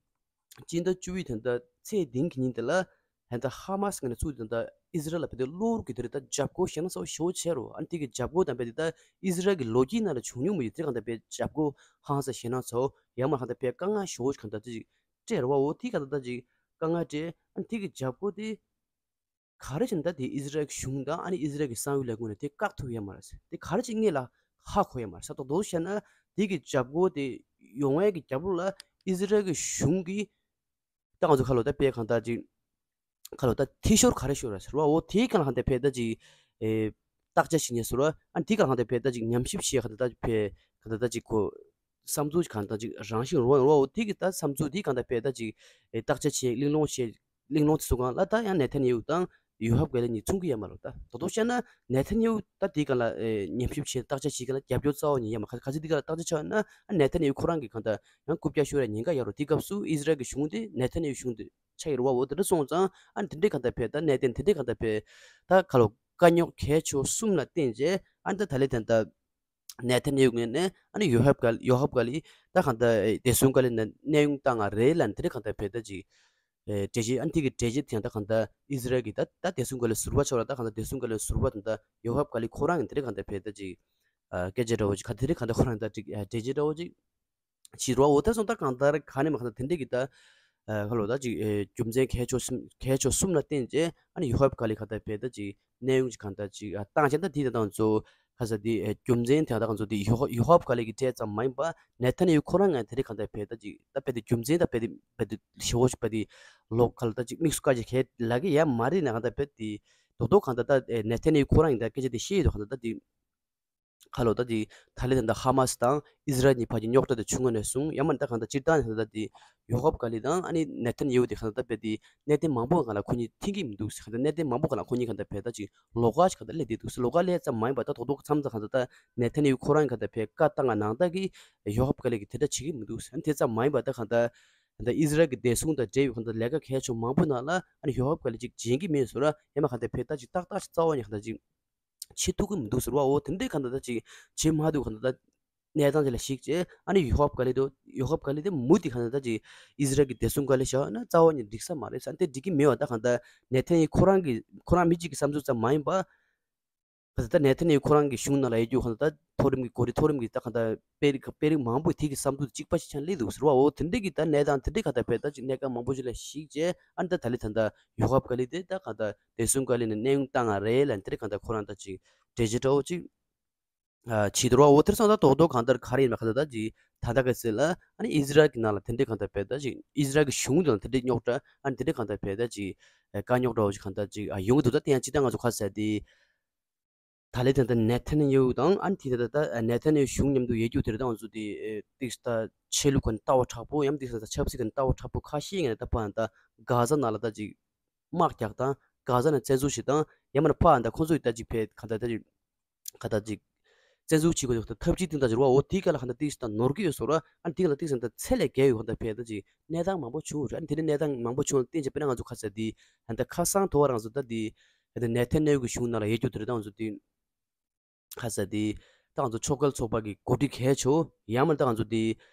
སྤྱི་ཟླ་བཅུ་པའི་ད་ལྟ་ཚེས་བདུན་གྱི་ཉིན་དེ་ལ་ད་ལྟ་ཧ་མ་སི་ངོས་ནས་ཚུར་ད་ལྟ་ཨི་ཟི་རལ་ལ་ཕེབས་ཏེ་གློ་བུར་གྱི་དེ་རེད་ད་འཇབ་རྒོལ་ཞེད་སྣང་ཚ་བོ་ཞེ་པོ་བྱས་རེད། ཨ་ནི་དེ་གི་འཇབ་རྒོལ་དང་རྦད་དེ་ད་ཨི་ཟི་རལ་གྱི་ལོ་རྒྱུས་ནང་ལ་བྱུང་མྱོང་མ་ཡིན་དེ་གང་ལྟར་རྦད་འཇབ་རྒོལ་ཧང་སང་ཞེད་སྣང་ཚ་བོ་ཡང་མ་གང་ལྟར་རྦད་དཀའ་ངལ་ཞེ་པོ་གང་ལྟར་ཅིག་སྤྲད་རེད་བ། འོ་དེ་གང་ལྟར་ད་ཅིག་དཀའ་ངལ་སྤྲད། ཨ་ནི་དེ་གི་འཇབ་རྒོལ་དེ། ག་རེ་བྱས་ན་ད་དེ་ཨི་ཟི་རལ་གྱི་གཞུང་དང་ཨ་ནི་ཨི་ཟི་རལ་གྱི་གསང་བའི་ལས་ཁུངས་ནས་དེ་བཀག་ཐུབ་ཡོད་མ་རེད་ཟེར། དེ་ག་རེ་བྱས་ངེས་ལ་ཧ་གོ་ཡོད་མ་རེད་ཟེར། ད་དོ་བཤད་ན་དེ་གི་འཇབ་རྒོལ་དེ་ཡོང་བའི་གི་རྒྱབ་ལོགས་ལ་ཨི་ཟི་རལ་གྱི་གཞུང་གི་ད་ང་ཚོ་ཁ་ལོ་ད་དཔེ་གང་ལྟར་ཅིག་ཁ་ལོ་ད་འཐུས་ཤོར་ག་རེ་ཤོར་ར་ཟེར་བ། འོ་དེའི་སྒང་ལ་གང་ལྟར་ཕེ་ད་ཅིག་ཨེ་བརྟག་དཔྱད་བྱེད་ཉེ་ཟེར་བ། ཨ་ནི་དེའི་སྒང་ལ་གང་ལྟར་ཕེ་ད་ཅིག་ཉམས་ཞིབ་བྱེད་གང་ལྟར་ཕེ་གང་ལྟར་ད་ཅིག་གོ་བསམ་ཚུལ་གང་ལྟར་ཅིག་རང་བཞིན་རུ་བ་རུ་བ། འོ་དེ་གི་ད་བསམ་ཚུལ་དེ་གང་ལྟར་ཕེ་ད་ཅིག་ཨེ་བརྟག་དཔྱད་བྱེད་གླེང་སློང་བྱེད། གླེང་སློང་དེ་ཚོ་སྒང་ལ་ད་ཡང་ནེ་ཐན་ཡེ་ཧུ་དང་ཡོ་ཧབ་ག་ལེ་གཉིས་མཚུངས་ཀྱི་ཡོད་མ་རེད། ད་དོ་དོ་བཤད་ན་ནེ་ཐན་ཡེ་ཧུ་ད་དེའི་སྒང་ལ་ཨེ་ཉམས་ཞིབ་བྱེད་བརྟག་དཔྱད་བྱེད་སྒང་ལ་རྒྱབ་སྐྱོར་རྩ་བ་ཉིད་ཡོད་མ་རེད། ག་ཚོད་དེའི་སྒང་ལ་བརྟག་དཔྱད་བྱས་ན་ཨ་ནེ་ཐན་ཡེ་ཧུ་ཁོ་རང་གི་གང་ལྟར་ཡང་རྐུབ་བཀྱག་ཤོར་ཡ་ཉེན་ཁ་ཡོད་རེད། དེ་སྐབས་སུ་ཨི་ཟི་རལ་གྱི་གཞུང་དེ་ནེ་ཐན་ཡེ་ཧུ་གཞུང་དེ་ཆགས་ཡོད་རེད་བ། འོ་དེ་འདྲ་སོང་ཙང་ཨ་ནི་དེ་འདྲའི་གང་ལྟར་ཕེ་ད་གནད་དོན་དེ་འདྲའི་གང་ལྟར་ཕེ་ད་ཁ་ལོ་དཀའ་རྙོག་གལ་ཆེ་བ་གསུམ་ལ་བརྟེན་བྱས་ཨ་ནི་ད་ད་ལེ་དེ་ད་ནེ་ཐན་ཡེ་ཧུ་ངོས་ནས་ཨ་ནི་ཡོ་ཧབ་ག་ཡོ་ཧབ་ག་ལེ་ད་གང་ལྟར་བདེ་སྲུང་ག་ལེ་ནས་གནས་དབྱུང་བཏང་ང་རེད་ལབ་ནས་དེ་འདྲ་གང་ལྟར་ཕེ་ད་ཅིག་ཨེ་འགྲེལ་བཤད། ཨ་ནི་དེ་གི་འགྲེལ་བཤད་དེ་ཡང་ད་གང་ལྟར་ཨི་ཟི་རལ་གྱི་ད་ད་བདེ་སྲུང་ག་ལེ་ཟུར་པ་ཆགས་ར། ད་གང་ལྟར་བདེ་སྲུང་ག་ལེ་ཟུར་པ་དང་ད་ཡོ་ཧབ་ག་ལེ་ཁོ་རང་གི་དེ་འདྲ་གང་ལྟར་ཕེ་ད་ཅིག་ཨ་སྐད་ཆ་འདྲ་བོ་ཅིག་ག་དེ་འདྲ་གང་ལྟར་ཁོ་རང་ད་ཅིག་ཨ་འགྲེལ་བཤད་འདྲ་བོ་ཅིག་བྱེད་རོགས། འོ་ད་སོང་ད་གང་ལྟར་ག་ནས་མ་གང་ལྟར་དེ་འདྲ་གི་ད་ཨ་ཁ་ལོ་ད་ཅིག་ཨེ་རྒྱུ་མཚན་གལ་ཆེ་གསུམ་གལ་ཆེ་གསུམ་ལ་བརྟེན་བྱས་ཨ་ནི་ཡོ་ཧབ་ག་ལེ་གང་ལྟར་ཕེ་ད་ཅིག་གནས་དབྱུང་ཅིག་གང་ལྟར་ཅིག་ཨ་བཏང་བྱས། ད་དེ་ད་ང་ཚོ་ཁ་ས་དེ་ཨེ་རྒྱུ་མཚན་དེ་ད་ང་ཚོ་དེ་ཡོ་ཧ་ཡོ་ཧབ་ག་ལེ་གི་གྲས་ཙམ་མ་ཡིན་པ་ནེ་ཐན་ཡེ་ཧུ་ཁོ་རང་ངས་དེ་རིང་གང་ལྟར་ཕེ་ད་ཅིག་ད་ཕེ་དེ་རྒྱུ་མཚན་ད་ཕེ་དེ་ཕེ་དེ་ཞེ་བོ་ཞིག་ཕེ་དེ་ལོག་ཁ་ལ་ད་ཅིག་དམིགས་སུ་བཀར་ཅིག་ཁས་ལ་གི་ཡ་མ་རེད་ན་གང་ལྟར་ཕེ་དེ་རྡོག་རྡོག་གང་ལྟར་ད་ཨེ་ནེ་ཐན་ཡེ་ཧུ་ཁོ་རང་ཡིན་ད་སྐད་ཆ་དེ་བཤད་ཡོད་དོ། གང་ལྟར་ད་དེ་ཁ་ལོ་ད་དེ་ད་ལེ་ད་ད་ཧ་མ་སི་དང་ཨི་ཟི་རལ་གཉིས་བར་གྱི་རྙོག་དྲ་དེ་བྱུང་བ་ནས་བཟུང་ཡང་མ་ད་གང་ལྟར་སྤྱིར་བཏང་ད་ད་དེ་ཡོ་ཧབ་ག་ལེ་དང་ཨ་ནི་ནེ་ཐན་ཡེ་ཧུ་དེ་གང་ལྟར་ད་ཕེ་དེ་གནད་དོན་མང་པོ་སྒང་ལ་ཁོ་གཉིས་མཐུན་གྱི་མི་འདུག་ཟེར། གང་ལྟར་གནད་དོན་མང་པོ་སྒང་ལ་ཁོ་གཉིས་གང་ལྟར་ཕེ་ད་ཅིག་ལོགས་ཀ་ཞིག་གང་ལྟར་སླེབས་བསྡད་འདུག་ཟེར། ལོགས་ཀ་སླེབས་ཙམ་མ་ཡིན་པ་ད་རྡོག་རྡོག་མཚམས་མཚམས་གང་ལྟར་ད་ནེ་ཐན་ཡེ་ཧུ་ཁོ་རང་གང་ལྟར་ཕེ་བཀའ་བཏང་ང་ནང་ལྟར་གྱི་ཡོ་ཧབ་ག་ལེ་གི་དེ་འདྲ་བྱེད་ཀྱི་མི་འདུག་ཟེར། དེ་ཙམ་མ་ཡིན་པ་ད་གང་ལྟར་གང་ལྟར་ཨི་ཟི་རལ་གྱི་བདེ་སྲུང་དང་འབྲེལ་བའི་གང་ལྟར་ལས་ཀ་གལ་ཆེ་མང་པོ་ནང་ལ་ཨ་ནི་ཡོ་ཧབ་ག་ལེ་ཅིག་འཇོན་གྱི་མེད་ཟེར་ར། ཡང་མ་གང་ལྟར་ཕེ་ད་ཅིག་ཏག་ཏག་ཅིག་རྩ་བ་ནས་གང་ལྟར་ཅིག་བྱེད་ཐུབ་ཀྱི་མི་འདུག་ཟེར་བ། འོ་དེ་འདྲའི་གང་ལྟར་ད་ཅིག་བྱེད་མ་ཐུབ་གང་ལྟར་ད་གནས་སྟངས་དེ་ལ་གཞིགས་བྱས་ཨ་ནི་ཡོ་ཧབ་ག་ལེ་དོ་ཡོ་ཧབ་ག་ལེ་དེ་མུ་མཐུད་གང་ལྟར་ད་ཅིག་ཨི་ཟི་རལ་གྱི་བདེ་སྲུང་ག་ལེ་བཞག་ན་རྩ་བ་ནས་འགྲིག་ས་མ་རེད་ཟེར། ཨ་ནི་དེ་འགྲིག་གི་མེད་པ་ད་གང་ལྟར་ནེ་ཐན་ཡེ་ཧུ་ཁོ་རང་གི་ཁོ་རང་མི་གཅིག་གི་བསམ་ཚུལ་ཙམ་མ་ཡིན་པ། ག་ཚོད་ད་ནེ་ཐན་ཡེ་ཧུ་ཁོ་རང་གི་གཞུང་ནང་ལ་ཡོད་རྒྱུ་གང་ལྟར་ད་མཐོ་རིམ་གྱི་འགོ་ཁྲིད་མཐོ་རིམ་གྱི་ད་གང་ལྟར་དཔོན་རིགས་དཔོན་རིགས་མང་པོས་དེ་གི་བསམ་ཚུལ་གཅིག་པ་ཞིག་ཆགས་སླེབས་འདུག་ཟེར་བ། འོ་དེ་འདྲའི་གི་ད་གནས་སྟངས་དེ་འདྲའི་གང་ལྟར་ཕེ་ད་ཅིག་གནད་འགག་མང་པོ་ཞིག་ལ་གཞིགས་བྱས་ཨ་ནི་ད་ད་ལེ་ད་ད་ཡོ་ཧབ་ག་ལེ་དེ་ད་གང་ལྟར་བདེ་སྲུང་ག་ལེ་ནས་གནས་དབྱུང་བཏང་ང་རེད་ལབ་ནས་དེ་འདྲའི་གང་ལྟར་ཁོ་རང་ད་ཅིག་འགྲེལ་བརྗོད་འདྲ་བོ་ཅིག་ཨ་བྱེད་འདུག་ར། འོ་དེར་སོང་ད་རྡོག་རྡོག་གང་ལྟར་ག་རེ་ཡིན་པ་གང་ལྟར་ད་ཅིག་ད་ལྟ་གི་ཚེ་ལ་ཨ་ནི་ཨི་ཟི་རལ་གྱི་ནང་ལ་དེ་འདྲའི་གང་ལྟར་ཕེ་ད་ཅིག་ཨི་ཟི་རལ་གྱི་གཞུང་དེ་ལ་དེ་འདྲའི་རྙོག་དྲ་ཨ་ནི་དེ་འདྲའི་གང་ལྟར་ཕེ་ད་ཅིག་དཀའ་རྙོག་འདྲ་བོ་ཅིག་གང་ལྟར་ཅིག་ཨ་ཡོང་གི་འདུག་ད་དེ་ཡང་སྤྱིར་བཏང་ང་ཚོ་ཁ་གསལ་དེ། ད་ལེ་དེ་ད་ནེ་ཐན་ཡེ་ཧུ་དང་ཨ་ནི་དེ་ད་ད་ནེ་ཐན་ཡེ་ཧུ་གཞུང་མཉམ་དུ་ཡོད་རྒྱུ་དེ་རེད། ད་ང་ཚོ་དེ་ཏིག་ད་ཆོས་ལུགས་ཀྱི་ལྟ་བ་མཁྲེགས་པོ་ཡང་ཏིག་ད་ཆབ་སྲིད་ཀྱི་ལྟ་བ་མཁྲེགས་པོ་ཁ་ཤས་ངས་ད་ཕ་ད་གྷ་ཟ་ནང་ལ་ད་ཅིག་དམག་རྒྱག་དང་གྷ་ཟ་ནས་བཙན་འཛུལ་བྱེད་དང་ཡང་མིན་ན་ཕ་ད་ཁོང་ཚོ་ཡི་ད་ཅིག་ཕེ་ག་ད་ད་ཅིག་ག་ད་ཅིག་བཙན་འཛུལ་བྱེད་དགོས་ད་ཐབས་ཇུས་སྟེང་ད་ཅིག་རུ་བ་འོ་དེ་ག་ལ་ག་ད་ཏིག་ད་ནོར་གི་ཡོད་སོ་ར། ཨ་ནི་དེ་ག་ལ་ཏིག་ད་ཚད་ལས་བརྒལ་ཡོད་ག་ད་ཕེ་ད་ཅིག་གནས་སྟངས་མང་པོ་བྱུང་རེད། ཨ་ནི་དེ་འདྲའི་གནས་སྟངས་མང་པོ་བྱུང་ལ་བརྟེན་བྱས་དཔེར་ན་ང་ཚོ་ཁ་ས་དེ་ད་ད་ཁ་སང་དོ་བ་རང་ཚོ་ད་དེ་ད་ནེ་ཐན་ཡེ་ཧུ་གི་གཞུང་ནང་ལ་ཡོད་རྒྱུ་དེ་རེད། ད་ང་ཚོ་དེ་ཁ་ས་དེ་ད་ང་ཚོ་ཕྱོགས་འགལ་ཚོགས་པ་གི་འགོ་ཁྲིད་གལ་ཆེ་བོ་ཡང་མིན་ད་ང་ཚོ་དེ་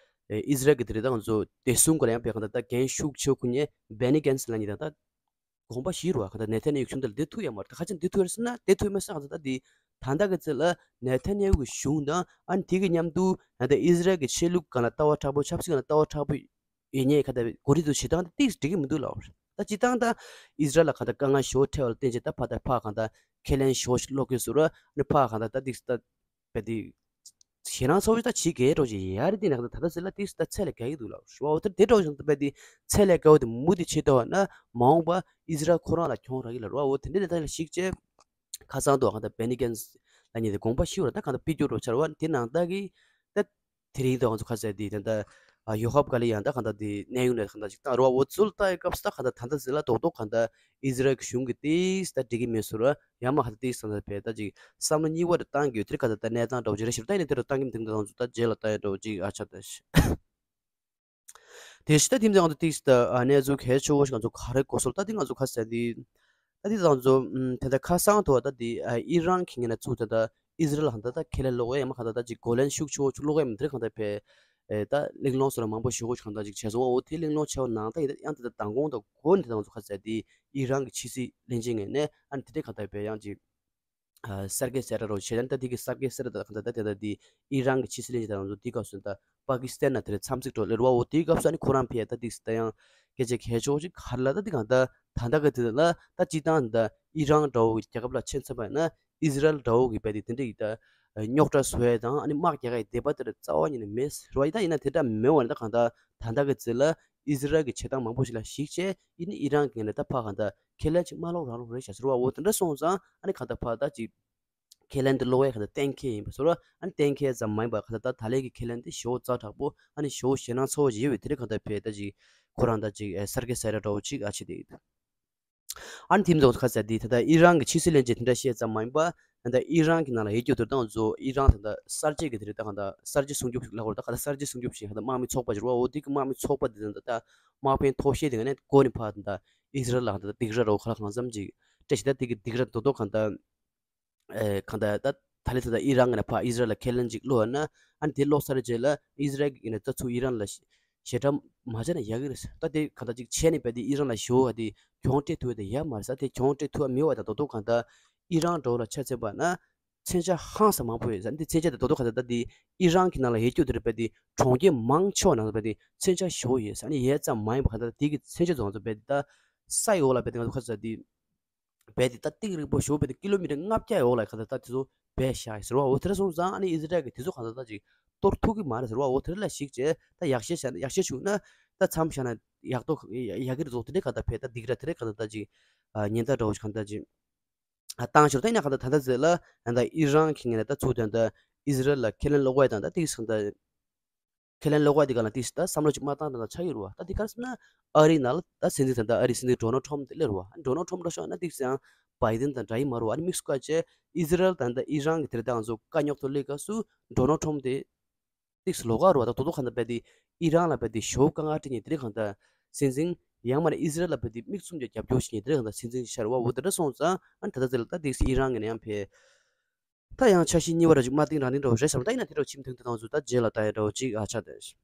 ཨི་ཟི་རལ་གི་དེ་རེད། ད་ང་ཚོ་བདེ་སྲུང་གི་ལ་ཡང་ཕེ་ག་ད་ད་འགན་ཤུགས་ཆེ་བོ་ཁུར་མཁན་བེ་ནི་གན་སི་ལབ་མཁན་དེ་ད་དགོངས་པ་བཞེས་རུ་བ་ག་ད་ནེ་ཐན་ཡེ་ཧུ་གཞུང་དེ་ལ་བསྡད་ཐུབ་ཡོད་མ་རེད། ད་ཁ་ཅིག་བསྡད་ཐུབ་ཡོད་རེད་ཟེར་ན་བསྡད་ཐུབ་ཡོད་མ་རེད་ཟེར། ང་ཚོ་ད་དེ་ད་ལྟ་གི་ཚེ་ལ་ནེ་ཐན་ཡེ་ཧུ་གི་གཞུང་དང་ཨ་ནི་དེ་གི་མཉམ་དུ་ད་ལྟ་ཨི་ཟི་རལ་གི་ཆོས་ལུགས་སྒང་ལ་ལྟ་བ་མཁྲེགས་པོ་ཆབ་སྲིད་སྒང་ལ་ལྟ་བ་མཁྲེགས་པོ་ཡོད་མཁན་ག་ད་འགོ་ཁྲིད་ཚོ་བྱེད་སྟངས་དེ་ཏིག་འགྲིག་གི་མི་འདུག་ལབ་པ་རེད། ད་སྤྱིར་བཏང་ད་ཨི་ཟི་རལ་ལ་ག་ད་དཀའ་ངལ་ཞེ་པོ་འཕྲད་པ་ལ་བརྟེན་བྱས་ད་ཕ་ད་ཕ་ག་ད་ཁས་ལེན་ཞེ་པོ་ཞིག་སློག་གི་ཟེར་ར། ཨ་ནི་ཕ་ག་ད་ད་ཏིག་ད་བེ་དེ་ཞེད་སྣང་ཚ་བོ་ཞིག་ད་བྱེད་དགོས་འགྲོ་ཞིག་ཡ་རེད། དེ་ནས་ག་ད་ད་ད་ཟེར་ལ་ཏིག་ད་ཚད་ལས་བརྒལ་གི་འདུག་ལབ་པ་རེད་བ། འོ་ད་དེ་འགྲོ་ཞིག་ད་བེ་དེ་ཚད་ལས་བརྒལ་བ་དེ་མུ་མཐུད་བྱེད་ཐུབ་པ་ན་མ་འོངས་པ་ཨི་ཟི་རལ་ཁོ་རང་ལ་གྱོང་རག་གི་ལབ་ར། འོ་དེ་འདྲ་ནས་ད་ལ་གཞིགས་བྱས། ཁ་སང་དུ་གང་ལྟར་བེ་ནི་གན་སི་ལབ་མཁན་དེ་དགོངས་པ་ཞིག་ར་ད་གང་ལྟར་ཕུད་རྒྱུ་རོ་ཆར་བ་དེ་ནང་ལྟར་གི་ད་དེ་རིང་དུ་ང་ཚོ་ཁ་ཟས་དེ་ད་ལྟ་ཡོ་ཧབ་ག་ལེ་ཡང་ད་གང་ལྟར་དེ་གནས་དབྱུང་ནས་གང་ལྟར་ཅིག་བཏང་རོགས། འོ་ཚུལ་ལྟ་ཡི་སྐབས་སུ་ད་གང་ལྟར་ད་ལྟ་ཟེར་ལ་རྡོག་རྡོག་གང་ལྟར་ཨི་ཟི་རལ་གྱི་གཞུང་གི་ཏིས་ད་འགྲིག་གི་མེད་ཟེར་ར། ཡང་མ་གང་ལྟར་ཏིས་ད་ལྟ་བས་ད་ཅིག་བསམ་བློ་གཉིས་པ་རེ་བཏང་གི་ཡོད། དེ་གང་ལྟར་ད་གནས་སྟངས་འདྲ་བོ་ཅིག་རེད་ཞུ་ད་ཡིན་ན་དེ་རུ་བཏང་གི་མི་འདུག་ད་ང་ཚོ་ད་རྗེས་ལ་ལྟ་ཡ་འདྲ་བོ་ཅིག་ཨ་ཆ་ད་ཤི། དེ་ཕྱི་ད་དེ་འདྲ་ང་ཚོ་ཏིག་ད་གནས་ཚུལ་གལ་ཆེ་བོ་ཞིག་ང་ཚོ་ག་རེ་གོ་སོང་ད་དེ་ང་ཚོ་ཁ་ཟས་དེ་ད་དེ་ང་ཚོ་དེ་འདྲ་ཁ་སང་དུ་བ་ད་དེ་ཨི་རན་གྱི་ངོས་ནས་ཚུར་ད་ད་ཨི་ཟི་རལ་ལ་གང་ལྟར་ད་ཁས་ལེན་སློག་ཡས་ཡང་མ་གང་ལྟར་ད་ཅིག་གོ་ལན་ཤུགས་ཆེ་བོ་ཅིག་སློག་ཡས་མི་འདྲ་གང་ལྟར་བས་ ཨེ་ད་གླེང་སློང་སོགས་ལ་མང་པོ་ཞུ་དགོས་གང་ལྟར་ཅིག་བྱས་སོང་། འོ་དེ་གླེང་སློང་བྱས་པ་ནང་ད་ཡིན་ད་ཡང་དེ་ད་མདང་དགོང་དང་གོ་ནས་དེ་དང་ཚོ་ཁ་ཟེར་དེ་ཨི་རན་གྱི་ཕྱི་སྲིད་བློན་ཆེན་ངོས་ནས་ཨ་ནི་དེ་འདྲའི་གང་ལྟར་བས་ཡང་ཅིག་ཨ་གསར་བརྗེ་གསལ་བསྒྲགས་རོགས་བྱས་ན་ད་དེ་གི་གསར་བརྗེ་གསལ་བསྒྲགས་ད་གང་ལྟར་ད་དེ་ད་དེ་ཨི་རན་གྱི་ཕྱི་སྲིད་བློན་ཆེན་དང་ཚོ་དེའི་སྐབས་སུ་ད་པ་ཀི་སི་ཐན་ན་དེ་རེད་འཚམས་གཟིགས་འགྲོ་ལེ་རུ་བ། འོ་དེའི་སྐབས་སུ་ཨ་ནི་ཁོ་རང་ཕེ་ད་དེ་ད་ཡང་སྐད་ཆ་གལ་ཆེ་བོ་ཅིག་ག་རེ་ལ་ད་དེ་གང་ལྟར་ད་ལྟ་གི་དེ་ལ་ད་སྤྱི་བཏང་ད་ཨི་རན་འདྲ་བོ་གི་རྒྱལ་ཁབ་ལ་ཕྱིན་ཚར་བ་ཡིན་ན་ཨི་ཟི་རལ་འདྲ་བོ་གི་བས་དེ་དེ་འདྲ་ཡི་ད་རྙོག་དྲ་བཟོ་ཡས་དང་ཨ་ནི་དམག་རྒྱག་ཡས་དད་པ་དེ་རྩ་བ་ཉིད་ནས་མེད་རེད་བ། ཡིན་ད་ཡིན་ན་དེ་འདྲ་མེད་བ་ནི་ད་གང་ལྟར་ད་ལྟ་གི་ཚེ་ལ་ཨི་ཟི་རལ་གྱི་བྱེད་སྟངས་མང་པོ་ཞིག་ལ་གཞིགས་བྱས་ཨི་ནི་ཨི་རན་གྱི་ངོས་ནས་ད་ཕར་གང་ལྟར་ཁས་ལེན་ཅིག་མ་ལོག་རང་ལོག་རེད་བྱ་ཟེར་བ། འོ་དེ་འདྲ་སོང་ཙང་ཨ་ནི་གང་ལྟར་ཕར་ད་ཅིག་ཁས་ལེན་དེ་ལོག་ཡས་གང་ལྟར་གཏན་འཁེལ་ཡིན་པ་ཟེར་བ། ཨ་ནི་གཏན་འཁེལ་ཙམ་མ་ཡིན་པར་གང་ལྟར་ད་ད་ལན་གྱི་ཁས་ལེན་དེ་ཞེ་པོ་ཛ་དྲག་པོ་ཨ་ནི་ཞེ་པོ་ཞེད་སྣང་ཚ་བོ་ཞིག་ཡོད་པའི་དེ་འདྲ་གང་ལྟར་ཕེ་ད་ཅིག་ཁོ་རང་ད་ཅིག་ཨེ་གསར་བརྗེ་གསལ་བསྒྲགས་འདྲ་བོ་ཅིག་ཨ་བྱེད་དེ་ཡོད། ཨ་ནི་དེ་མ་ཚད་ཁ་ཟེར་དེ་ད་ལྟ་ཨི་རན་གྱི་ཕྱི་སྲིད་བློན་ཆེན་དེ་འདྲ་བཤད་ཙམ་མ་ཡིན་པ། ད་ལྟ་ཨི་རན་གྱི་ནང་ལ་ཡོད་རྒྱུ་དེ་དང་ཚོ་ཨི་རན་ད་ལྟ་གསར་བརྗེ་གི་དེ་རེད། ད་གང་ལྟར་གསར་བརྗེ་སྲུང་སྐྱོབ་ལབ་དགོས་རེད། ད་གང་ལྟར་གསར་བརྗེ་སྲུང་སྐྱོབ་བྱེད་གང་ལྟར་དམག་མི་ཚོགས་པ་ཅིག་རེད་བ། འོ་དེ་གི་དམག་མི་ཚོགས་པ་དེ་ད་ལྟ་དམག་དཔོན་ཐོག་ཤེས་དེ་ངས་ནས་གོ་ནས་ཕར་ད་ལྟ་ཨི་ཟི་རལ་ལ་ད་ལྟ་སྡིགས་ར་རོགས་ཁ་ལག་གང་འཚམ་ཅིག་སྤྲད་བྱས། ད་དེ་གི་སྡིགས་ར་དོ་དོ་གང་ལྟར་ཨེ་གང་ལྟར་ད་ད་ལས་ད་ལྟ་ཨི་རན་ངོས་ནས་ཕར་ཨི་ཟི་རལ་ལ་ཁས་ལེན་ཅིག་བློག་ཡོད་ན་ཨ་ནི་དེ་བློག་ཚར་རྗེས་ལ་ཨི་ཟི་རལ་གྱི་ངོས་ནས་ད་ཚུར་ཨི་རན་ལ་ཞེ་དྲག་མ་བྱས་ན་ཡག་གི་རེད། ད་དེ་གང་ལྟར་ཅིག་བྱས་ནས་བས་དེ་ཨི་རན་ལ་ཞེ་པོ་བ་དེ་གྱོང་སྤྲད་ཐུབ་པ་དེ་ཡག་མ་རེད་ས། དེ་གྱོང་སྤྲད་ཐུབ་པ་མེད་པ་དང་དོ་དོ་གང་ལྟར་ཨི་རན་འདྲ་བོ་ལ་ཆ་མཚོན་པ་ན་མཚོན་ཆ་ཧང་སང་མང་པོ་ཡོད་ས། འདི་མཚོན་ཆ་དེ་དོ་དོ་གང་ལྟར་ད་དེ་ཨི་རན་གྱི་ནང་ལ་ཡོད་རྒྱུ་དེ་རེད་པས། དེ་གྲོང་ཁྱེར་མང་ཆེ་བ་ནང་ལ་བས་དེ་མཚོན་ཆ་ཞེ་པོ་ཡོད་ས། ཨ་ནི་ཡོད་ཙམ་མ་ཡིན་པ་གང་ལྟར་དེ་གི་མཚོན་ཆ་ཚོ་ང་ཚོ་བས་དེ་ད་ས་ཡི་འོག་ལ་བས་དེ་ང་ཚོ་ཁ་ཚ་དེ་བས་དེ་ད་ཏིག་རིང་པོ་ཞེ་པོ་བས་དེ་ཀི་ལོ་མི་ཊར་ལྔ་བརྒྱ་ཡི་འོག་ལ་གང་ལྟར་ད་དེ་ཚོ་བས་བཞག་ཟེར་བ། འོ་དེ་འདྲ་སོང་ཙང་ཨ་ནི་ཨི་ཟི་རལ་གྱིས་དེ་ཚོ་གང་ལྟར་ད་ཅིག་གཏོར་ཐུབ་ཀྱི་མ་རེད་ཟེར་བ། འོ་དེ་འདྲ་ལ་གཞིགས་བྱས་ད་ཡག་ཤོས་བྱས་ན་ཡག་ཤོས་བྱུང་ན་ད་མཚམས་བཞག་ན་ཡག་ཏོ་ཡག་གི་རེད་ཚོ། དེ་འདྲའི་གང་ལྟར་བས་ད་སྡིགས་ར་དེ་འདྲའི་གང་ལྟར་ད་ཅིག་ཨ་ཉེན་བརྡ་འདྲ་བོ་ཞིག་གང་ལྟར་ཅིག་ཨ་བཏང་ཞོར་ད་ཡིན་ན་གང་ལྟར་ད་ལྟ་ཟེར་ལ་ད་ལྟ་ཨི་རན་གྱི་ངོས་ནས་ད་ཚུར་དོན་དུ་ཨི་ཟི་རལ་ལ་ཁས་ལེན་ལོག་པ་དང་ད་ཏིག་སང་ད་ཁས་ལེན་ལོག་པ་དེ་ག་ལ་ཏིག་ད་བསམ་བློ་ཅིག་མ་བཏང་ད་ད་ཆགས་ཡོད་རེད་བ། ད་དེ་ག་རེ་ཟེར་ན་ཨ་རིའི་ནང་ལ་ད་སྲིད་འཛིན་ད་ད་ཨ་རིའི་སྲིད་འཛིན་ཌོ་ནལ་ཊམ་དེ་སླེབས་རེད་བ། ཌོ་ནལ་ཊམ་འདྲ་ཤོག་ན་ཏིག་ཡང་བའི་ཌེན་དང་འདྲ་ཡི་མ་རེད་བ། ཨ་ནི་དམིགས་སུ་བཀར་བྱས་ཨི་ཟི་རལ་དང་ད་ཨི་རན་གྱི་དེ་རེད་ད་ང་ཚོ་དཀའ་རྙོག་ཐོག་སླེབས་སྐབས་སུ་ཌོ་ནལ་ཊམ་དེ་ཏིག་སི་ལོགས་ཀ་རུ་བ་དང་དོ་དོ་གང་ལྟར་བས་དེ་ཨི་རན་ལ་བས་དེ་ཞོ་དཀའ་ངལ་སྤྲད་མཁན་དེ་རིགས་གང་ལྟར་སྲིད་འཛིན་ཡང་མ་ནས་ཨི་ཟི་རལ་ལ་བས་དེ་མིག་བཙུམ་གྱི་རྒྱབ་སྐྱོར་བྱེད་མཁན་དེ་རིགས་གང་ལྟར་སྲིད་འཛིན་ཤར་བ། འོ་དེ་འདྲ་སོང་ཙང་ཨ་ནི་ད་ལྟ་དེ་ལ་ད་ཏིག་སི་ཨི་རན་གྱི་ནས་ཡང་ཕེ་ད་ཡང་འཆར་གཞི་གཉིས་པ་ར་ཅིག་མ་བཏིང་རང་བཏིང་འདྲ་བོ་རེད་བསམ། ད་ཡིན་ན་དེ་འདྲ་བོ་ཕྱི་མ་ཐུང་དེ་དང་ཚོ་ད་རྗེས་ལ་ད་ཡ་འདྲ་བོ་ཅིག་ཨ་ཆགས་བསྡད།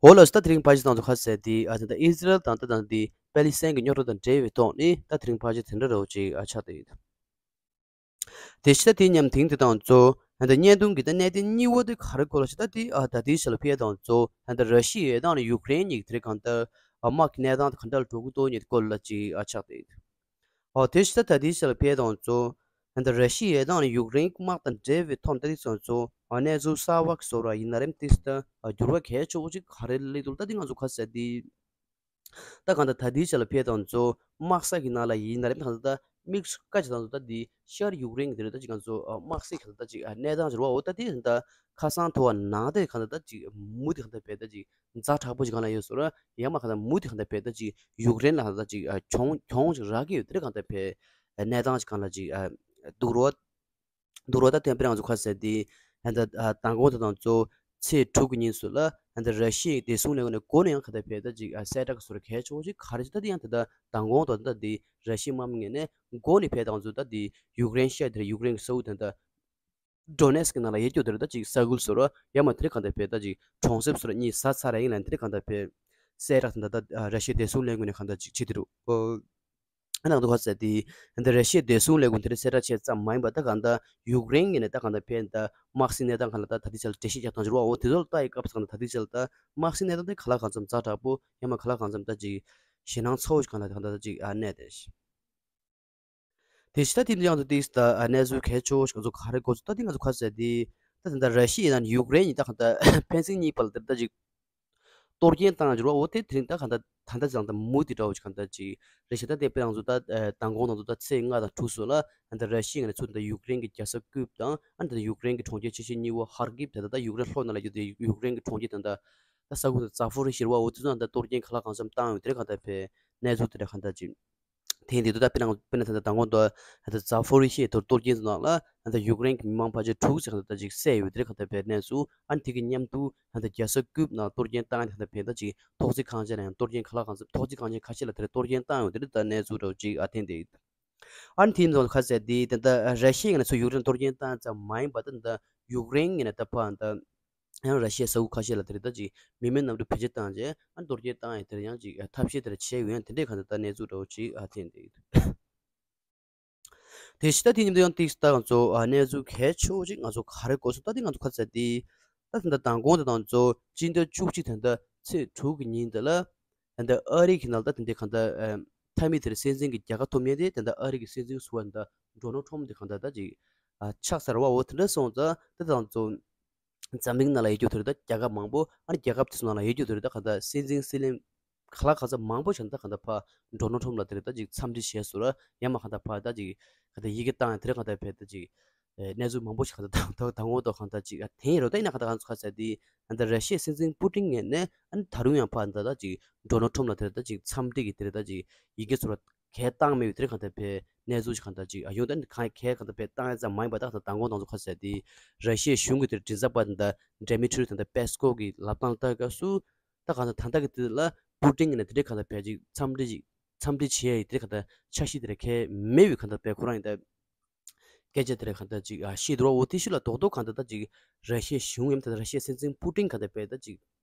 འོ་ལགས་སོ། ད་དེ་རིང་ཕལ་ཆེར་དང་ཚོ་ཁ་གསལ་དེ་ཨ་ད་ཨི་ཟི་རལ་དང་ད་དང་དེ་པེ་ལི་སི་ཐན་གྱི་རྙོག་དྲ་དང་འབྲེལ་བའི་ཐོག་ནས་ད་དེ་རིང་ཕལ་ཆེར་དེ་འདྲ་འདྲ་བོ་ཅིག་ཨ་ཆགས་བསྡད་ཡོད། དེ་ཕྱི་ད་དེ་མཉམ་དེང་དེ་དང་གཙོ་ད་བརྙན་ཐུང་གི་ད་གནད་དོན་གཉིས་པ་དེ་ག་རེ་སྐོར་ལ་ཞིག་ད་དེ་ཨ་ད་དེའི་ཆ་ལ་ཕེ་དང་གཙོ་ད་ར་ཤི་ཡའི་དང་ནི་ཡུཀ་རེན་གཉིས་ཀྱི་དེ་རིང་གང་ལྟར་ཨ་དམག་གི་གནས་སྟངས་དེ་ག་འདྲ་ལ་འགྲོ་གི་འདུག་མཁན་དེ་སྐོར་ལ་ཅིག་ཨ་ཆགས་བསྡད་ཡོད། ཨོ་དེ་ཕྱི་ད་ད་དེའི་ཆ་ལ་ཕེ་དང་གཙོ་ད་ར་ཤི་ཡའི་དང་ནི་ཡུཀ་རེན་དམག་དང་འབྲེལ་བའི་ཐོག་ད་དེ་ཚོ་གཙོ་ཨ་གནས་ཚུལ་གསར་བ་གི་བཟོ་ར་ཡིན་ན་རེམ་ཏིག་ད་ཨ་འགྱུར་བ་གལ་ཆེ་བོ་ཅིག་ག་རེ་སླེབས་འདུག་ད་དེ་ང་ཚོ་ཁ་གསལ་དེ། ད་གང་ལྟར་ད་ལྟའི་ཆ་ལ་ཕེ་དང་གཙོ་དམག་ས་གི་ནང་ལ་ཡིན་ན་རེད། ད་གང་ལྟར་ད་དམིགས་སུ་བཀར་བྱས་དང་གཙོ་ད་འདི་ཤར་ཡུཀ་རེན་གྱི་དེ་རེད། ད་ཅིག་གང་གཙོ་དམག་སའི་གང་ལྟར་ད་ཅིག་གནས་སྟངས་ཅིག་རེད་བ། འོ་ད་དེ་ད་ཁ་སང་ཐུ་བ་ནང་དེ་གང་ལྟར་ད་ཅིག་མུ་དེ་གང་ལྟར་བས་ད་ཅིག་ཛ་དྲག་པོ་ཅིག་གང་ལ་ཡོད་སོ་ར་ཡང་མ་གང་ལྟར་མུ་དེ་གང་ལྟར་བས་ད་ཅིག་ཡུཀ་རེན་ལ་གང་ལྟར་ཅིག་གྱོང་གྱོང་ཅིག་རག་གི་ཡོད། དེ་རེད་གང་ལྟར་བས་གནས་སྟངས་ཅིག་གང་ལ་ཅིག་འདུག་རོ། འདུག་རོགས། ད་ཐེངས་པ་རང་ཚོ་ཁ་གསལ་དེ་ད་ལྟ་མདང་དགོང་དེ་དང་གཙོ་ཚེས་དྲུག་གི་ཉིན་སུ་ལ་ད་ལྟ་ར་ཤི་ཡའི་བདེ་སྲུང་ལས་ཁུངས་ནས་འགོ་ནས་ཡང་ཁ་ད་ཕེ་ད་ཅིག་གསལ་བསྒྲགས་སོར་གལ་ཆེ་བོ་ཞིག་ག་རེ་ཞིག་ད་དེ་ཡང་ད་ལྟ་མདང་དགོང་དང་ད་དེ་ར་ཤི་ཡའི་དམག་མི་ངོས་ནས་འགོ་ནས་ཕེ་དང་གཙོ་ད་དེ་ཡུཀ་རེན་ཤར་དེར་ཡུཀ་རེན་གྱི་ས་ཁུལ་དང་ད་ཌོ་ནེ་སི་ཀི་ནང་ལ་ཡོད་རྒྱུ་དེར་ད་ཅིག་ས་ཁུལ་སོར་ཡང་མ་དེར་གང་ད་ཕེ་ད་ཅིག་གྲོང་གསེབ་སོར་གཉིས་ཟ་ཚར་ཡིན་ལ་དེར་གང་ད་ཕེ་གསལ་བསྒྲགས་ད་ད་ར་ཤི་ཡའི་བདེ་སྲུང་ལས་ཁུངས་ནས་གང་ད་ཅིག་བྱེད་དེ་རུ། ཨ་ནང་དུ་ཁ་གསལ་དེ་འདི་ར་ཤི་ཡའི་བདེ་སྲུང་ལས་ཁུངས་དེ་རིང་གསལ་བསྒྲགས་བྱས་ཙམ་མ་ཡིན་པ་ད་གང་ལྟར་ཡུཀ་རེན་གྱི་ནས་ད་གང་ལྟར་ཕན་ད་དམག་སའི་གནས་སྟངས་གང་ལ་ད་ད་ལྟའི་ཆར་འགྲེལ་བཤད་རྒྱག་སྟངས་ཅིག་རེད་བ། འོ་དེ་ཚོ་ལ་ལྟ་ཡི་སྐབས་སུ་གང་ལྟར་ད་ལྟའི་ཆར་ལ་ད་དམག་སའི་གནས་སྟངས་དེ་ག་ལ་གང་འཚམ་ཛ་དྲག་པོ་ཡང་མ་ག་ལ་གང་འཚམ་ད་ཅིག་ཞེད་སྣང་ཚ་བོ་ཞིག་གང་ལ་ད་གང་ལྟར་ད་ཅིག་ཨ་གནས་ཏེ། དེ་ཕྱི་ད་དེ་ཡང་དུ་དེ་ད་གནས་ཚུལ་གལ་ཆེ་བོ་ཞིག་ང་ཚོ་ག་རེ་གོ་ཚུལ་ད་དེ་ང་ཚོ་ཁ་གསལ་དེ་ད་ད་ད་ར་ཤི་ཡ་དང་ཡུཀ་རེན་གཉིས་ད་གང་ལྟར་ཕན་ཚུན་གཉིས་བར་ལ་ད་ད་ཅིག་གཏོར་སྐྱོན་བཏང་འགྱུར་བ། འོ་དེ་དེ་རིང་ད་གང་ལྟར་ད་ལྟ་ཙང་ད་མུ་དེ་འདྲ་བོ་ཅིག་གང་ལྟར་ཅིག་རེད་ཤག་ད་དེ་དཔེ་རང་ཚོ་ད་མདང་དགོང་དང་ཚོ་ད་ཚེས་ལྔ་དང་དྲུག་སོགས་ལ་ད་ལྟ་ར་ཤི་ཡ་ནས་ཚུར་ད་ཡུཀ་རེན་གྱི་རྒྱལ་ས་ཀིབ་དང་ཨ་ད་ཡུཀ་རེན་གྱི་གྲོང་ཁྱེར་ཆེ་ཤོས་གཉིས་པོ་ཧར་ཀིབ་ད་ད་ད་ཡུཀ་རེན་ལྷོ་ནང་ལ་ཡོད་དེ་ཡུཀ་རེན་གྱི་གྲོང་ཁྱེར་དང་ད་ད་ས་ཁུལ་ད་ཛ་ཕོ་རི་ཤི་རེད་བ། འོ་དེ་ཚོ་ད་གཏོར་སྐྱོན་ག་ལ་གང་འཚམ་བཏང་ཡོད་དེ་རེད་གང་ལྟར་བས་གནས་ཚུལ་དེ་འདྲ་གང་ལྟར་ཅིག་དེ་འདི་དུ་ད་དཔེར་ན་དཔེར་ན་ད་ལྟ་མདང་དགོང་དུ་ད་ལྟ་ཛ་ཕོ་རི་ཤི་ཡའི་ཐོག་གཏོར་སྐྱོན་ཚོ་ནང་ལ་ད་ལྟ་ཡུཀ་རེན་གྱི་མི་མང་ཕལ་ཆེར་དྲུག་ཙམ་ད་ལྟ་ཅིག་བསད་ཡོད་དེ་རེད་གང་ལྟར་བས་གནས་ཚུལ། ཨ་ནི་དེ་གི་མཉམ་དུ་ད་ལྟ་རྒྱལ་ས་ཀིབ་ནང་གཏོར་སྐྱོན་བཏང་ཡ་དེ་གང་ལྟར་བས་ད་ཅིག་ཐོག་བརྩེགས་ཁང་ཆེན་ལ་ཡང་གཏོར་སྐྱོན་ག་ལ་གང་འཚམ་ཐོག་བརྩེགས་ཁང་ཆེན་ཁ་ཤས་ལ་དེ་རེད་གཏོར་སྐྱོན་བཏང་ཡོད་དེ་རེད་ད་གནས་ཚུལ་འདྲ་བོ་ཅིག་ཨ་ཐེན་དེ་ཡོད། ཨ་ནི་དེ་ཡིན་ཙང་ཁ་གསལ་དེ་ད་ལྟ་ར་ཤི་ཡ་ངོས་ནས་ཚུར་ཡུཀ་རེན་གཏོར་སྐྱོན་བཏང་ཙམ་མ་ཡིན་པ་ད་ད་ལྟ་ཡུཀ་རེན་ངོས་ནས་ད་ཕར་ད་ ཡང་ར་ཤི་ཡའི་ས་ཁུལ་ཁ་ཤས་ལ་དེ་རེད་ད་ཅིག་མི་མེད་གནམ་གྲུ་བེད་སྤྱོད་བཏང་རྗེས་ཨ་གཏོར་སྐྱོན་བཏང་ཡ་དེར་ཡང་ཅིག་ཐབས་ཤེས་དེར་བྱས་ཡོད་ཡང་དེ་འདྲའི་གང་ལྟར་ད་གནས་ཚུལ་འདྲ་བོ་ཅིག་ཨ་ཐེན་འདུག་དེ་ཕྱི་ད་དེ་ཉིན་དུ་ཡང་ཏིག་ད་ང་ཚོ་ཨ་གནས་ཚུལ་གལ་ཆེ་བོ་ཅིག་ང་ཚོ་ག་རེ་གོ་སོང་ད་དེ་ང་ཚོ་ཁ་ཚ་དེ་ད་དེ་འདྲ་མདང་དགོང་དེ་དང་ཚོ་སྤྱི་ཟླ་བཅུ་གཅིག་དེ་འདྲ་ཚེས་དྲུག་གི་ཉིན་དེ་ལ་ད་འདྲ་ཨ་རི་གི་ནང་ད་དེ་འདྲའི་གང་ལྟར་མཐའ་མི་དེར་སྲིད་འཛིན་གྱི་རྒྱལ་ཁ་ཐོབ་མཁན་དེ་ད་འདྲ་ཨ་རི་གི་སྲིད་འཛིན་ཟུར་པ་ད་ཌོ་ནལ་ཊམ་དེ་གང་ལྟར་ད་ཅིག་ཨ་ཆགས་ཚར་བ་འོ་དེ་འདྲ་སོང་ཙང་དེ་དང་ཚོ། འཛམ་གླིང་ནང་ལ་ཡོད་རྒྱུ་དེ་རེད་ད་རྒྱལ་ཁབ་མང་པོ་ཨ་ནི་རྒྱལ་ཁབ་དེ་ཚོ་ནང་ལ་ཡོད་རྒྱུ་དེ་རེད་ད་གང་ལྟར་སྲིད་འཛིན་སྲིད་བློན་ག་ལ་ག་ཚ་མང་པོ་ཞིག་ད་གང་ལྟར་ཕ་ཌོ་ནལ་ཊམ་ལ་དེ་རེད་ད་ཅིག་འཚམས་འདྲི་བྱས་སོང་ར་ཡང་མ་གང་ལྟར་ཕ་ད་ཅིག་གང་ལྟར་ཡི་གེ་བཏང་ཡ་དེ་རེད་གང་ལྟར་ཕ་ད་ཅིག་གནས་ཚུལ་མང་པོ་ཞིག་གང་ལྟར་ད་ད་ངོ་ཐོག་གང་ལྟར་ཅིག་ཨ་དེ་ཡིན་རོ་ད་ཡིན་ན་གང་ལྟར་གང་ཚོ་ག་ཚ་དེ་གང་ལྟར་ར་ཤི་ཡའི་སྲིད་འཛིན་པུ་ཏིན་ངོས་ནས་ཨ་ནི་ད་རུང་ཡང་ཕ་ད་ད་ཅིག་ཌོ་ནལ་ཊམ་ལ་དེ་རེད་ད་ཅིག་འཚམས་འདྲི་གི་དེ་རེད་ད་ཅིག་ཡི་གེ་ཚོ་ར། གས་བཏང་མེད་པའི་དེར་གང་ལྟར་བས་གནས་ཚུལ་ཞིག་གང་ལྟར་ཅིག་ཨ་ཡོང་དོན་གང་གས་གང་ལྟར་བས་བཏང་ཡ་ཙམ་མ་ཡིན་པ་ད་གང་ལྟར་མདང་དགོང་དང་ཚོ་ཁ་གསལ་ཏེ་ར་ཤི་ཡའི་གཞུང་གི་དེར་མགྲིན་ཚབ་པ་དང་ཌེ་མི་ཊི་རི་དང་ད་པེ་སི་ཀོ་གི་ལབ་སྟངས་ལྟ་སྐབས་སུ་ད་གང་ལྟར་ད་ལྟ་གི་དུས་ལ་པུ་ཏིན་གྱི་ནས་དེ་འདྲའི་གང་ལྟར་བས་ཅིག་འཚམས་འདྲི་ཅིག་འཚམས་འདྲི་བྱེད་ཡ་ཡི་དེ་གང་ལྟར་འཆར་གཞི་དེར་གས་མེད་པའི་གང་ལྟར་བས་ཁོ་རང་ཡིན་ད་སྐད་ཆ་དེར་གང་ལྟར་ཅིག་ཨ་ཤེས་འདུག་ར་འོ་དེ་ཤུ་ལ་རྡོག་རྡོག་གང་ལྟར་ད་ཅིག་ར་ཤི་ཡའི་གཞུང་ཡིན་ད་ར་ཤི་ཡའི་སྲིད་འཛིན་པུ་ཏིན་གང་ལྟར་བས་ད་ཅིག་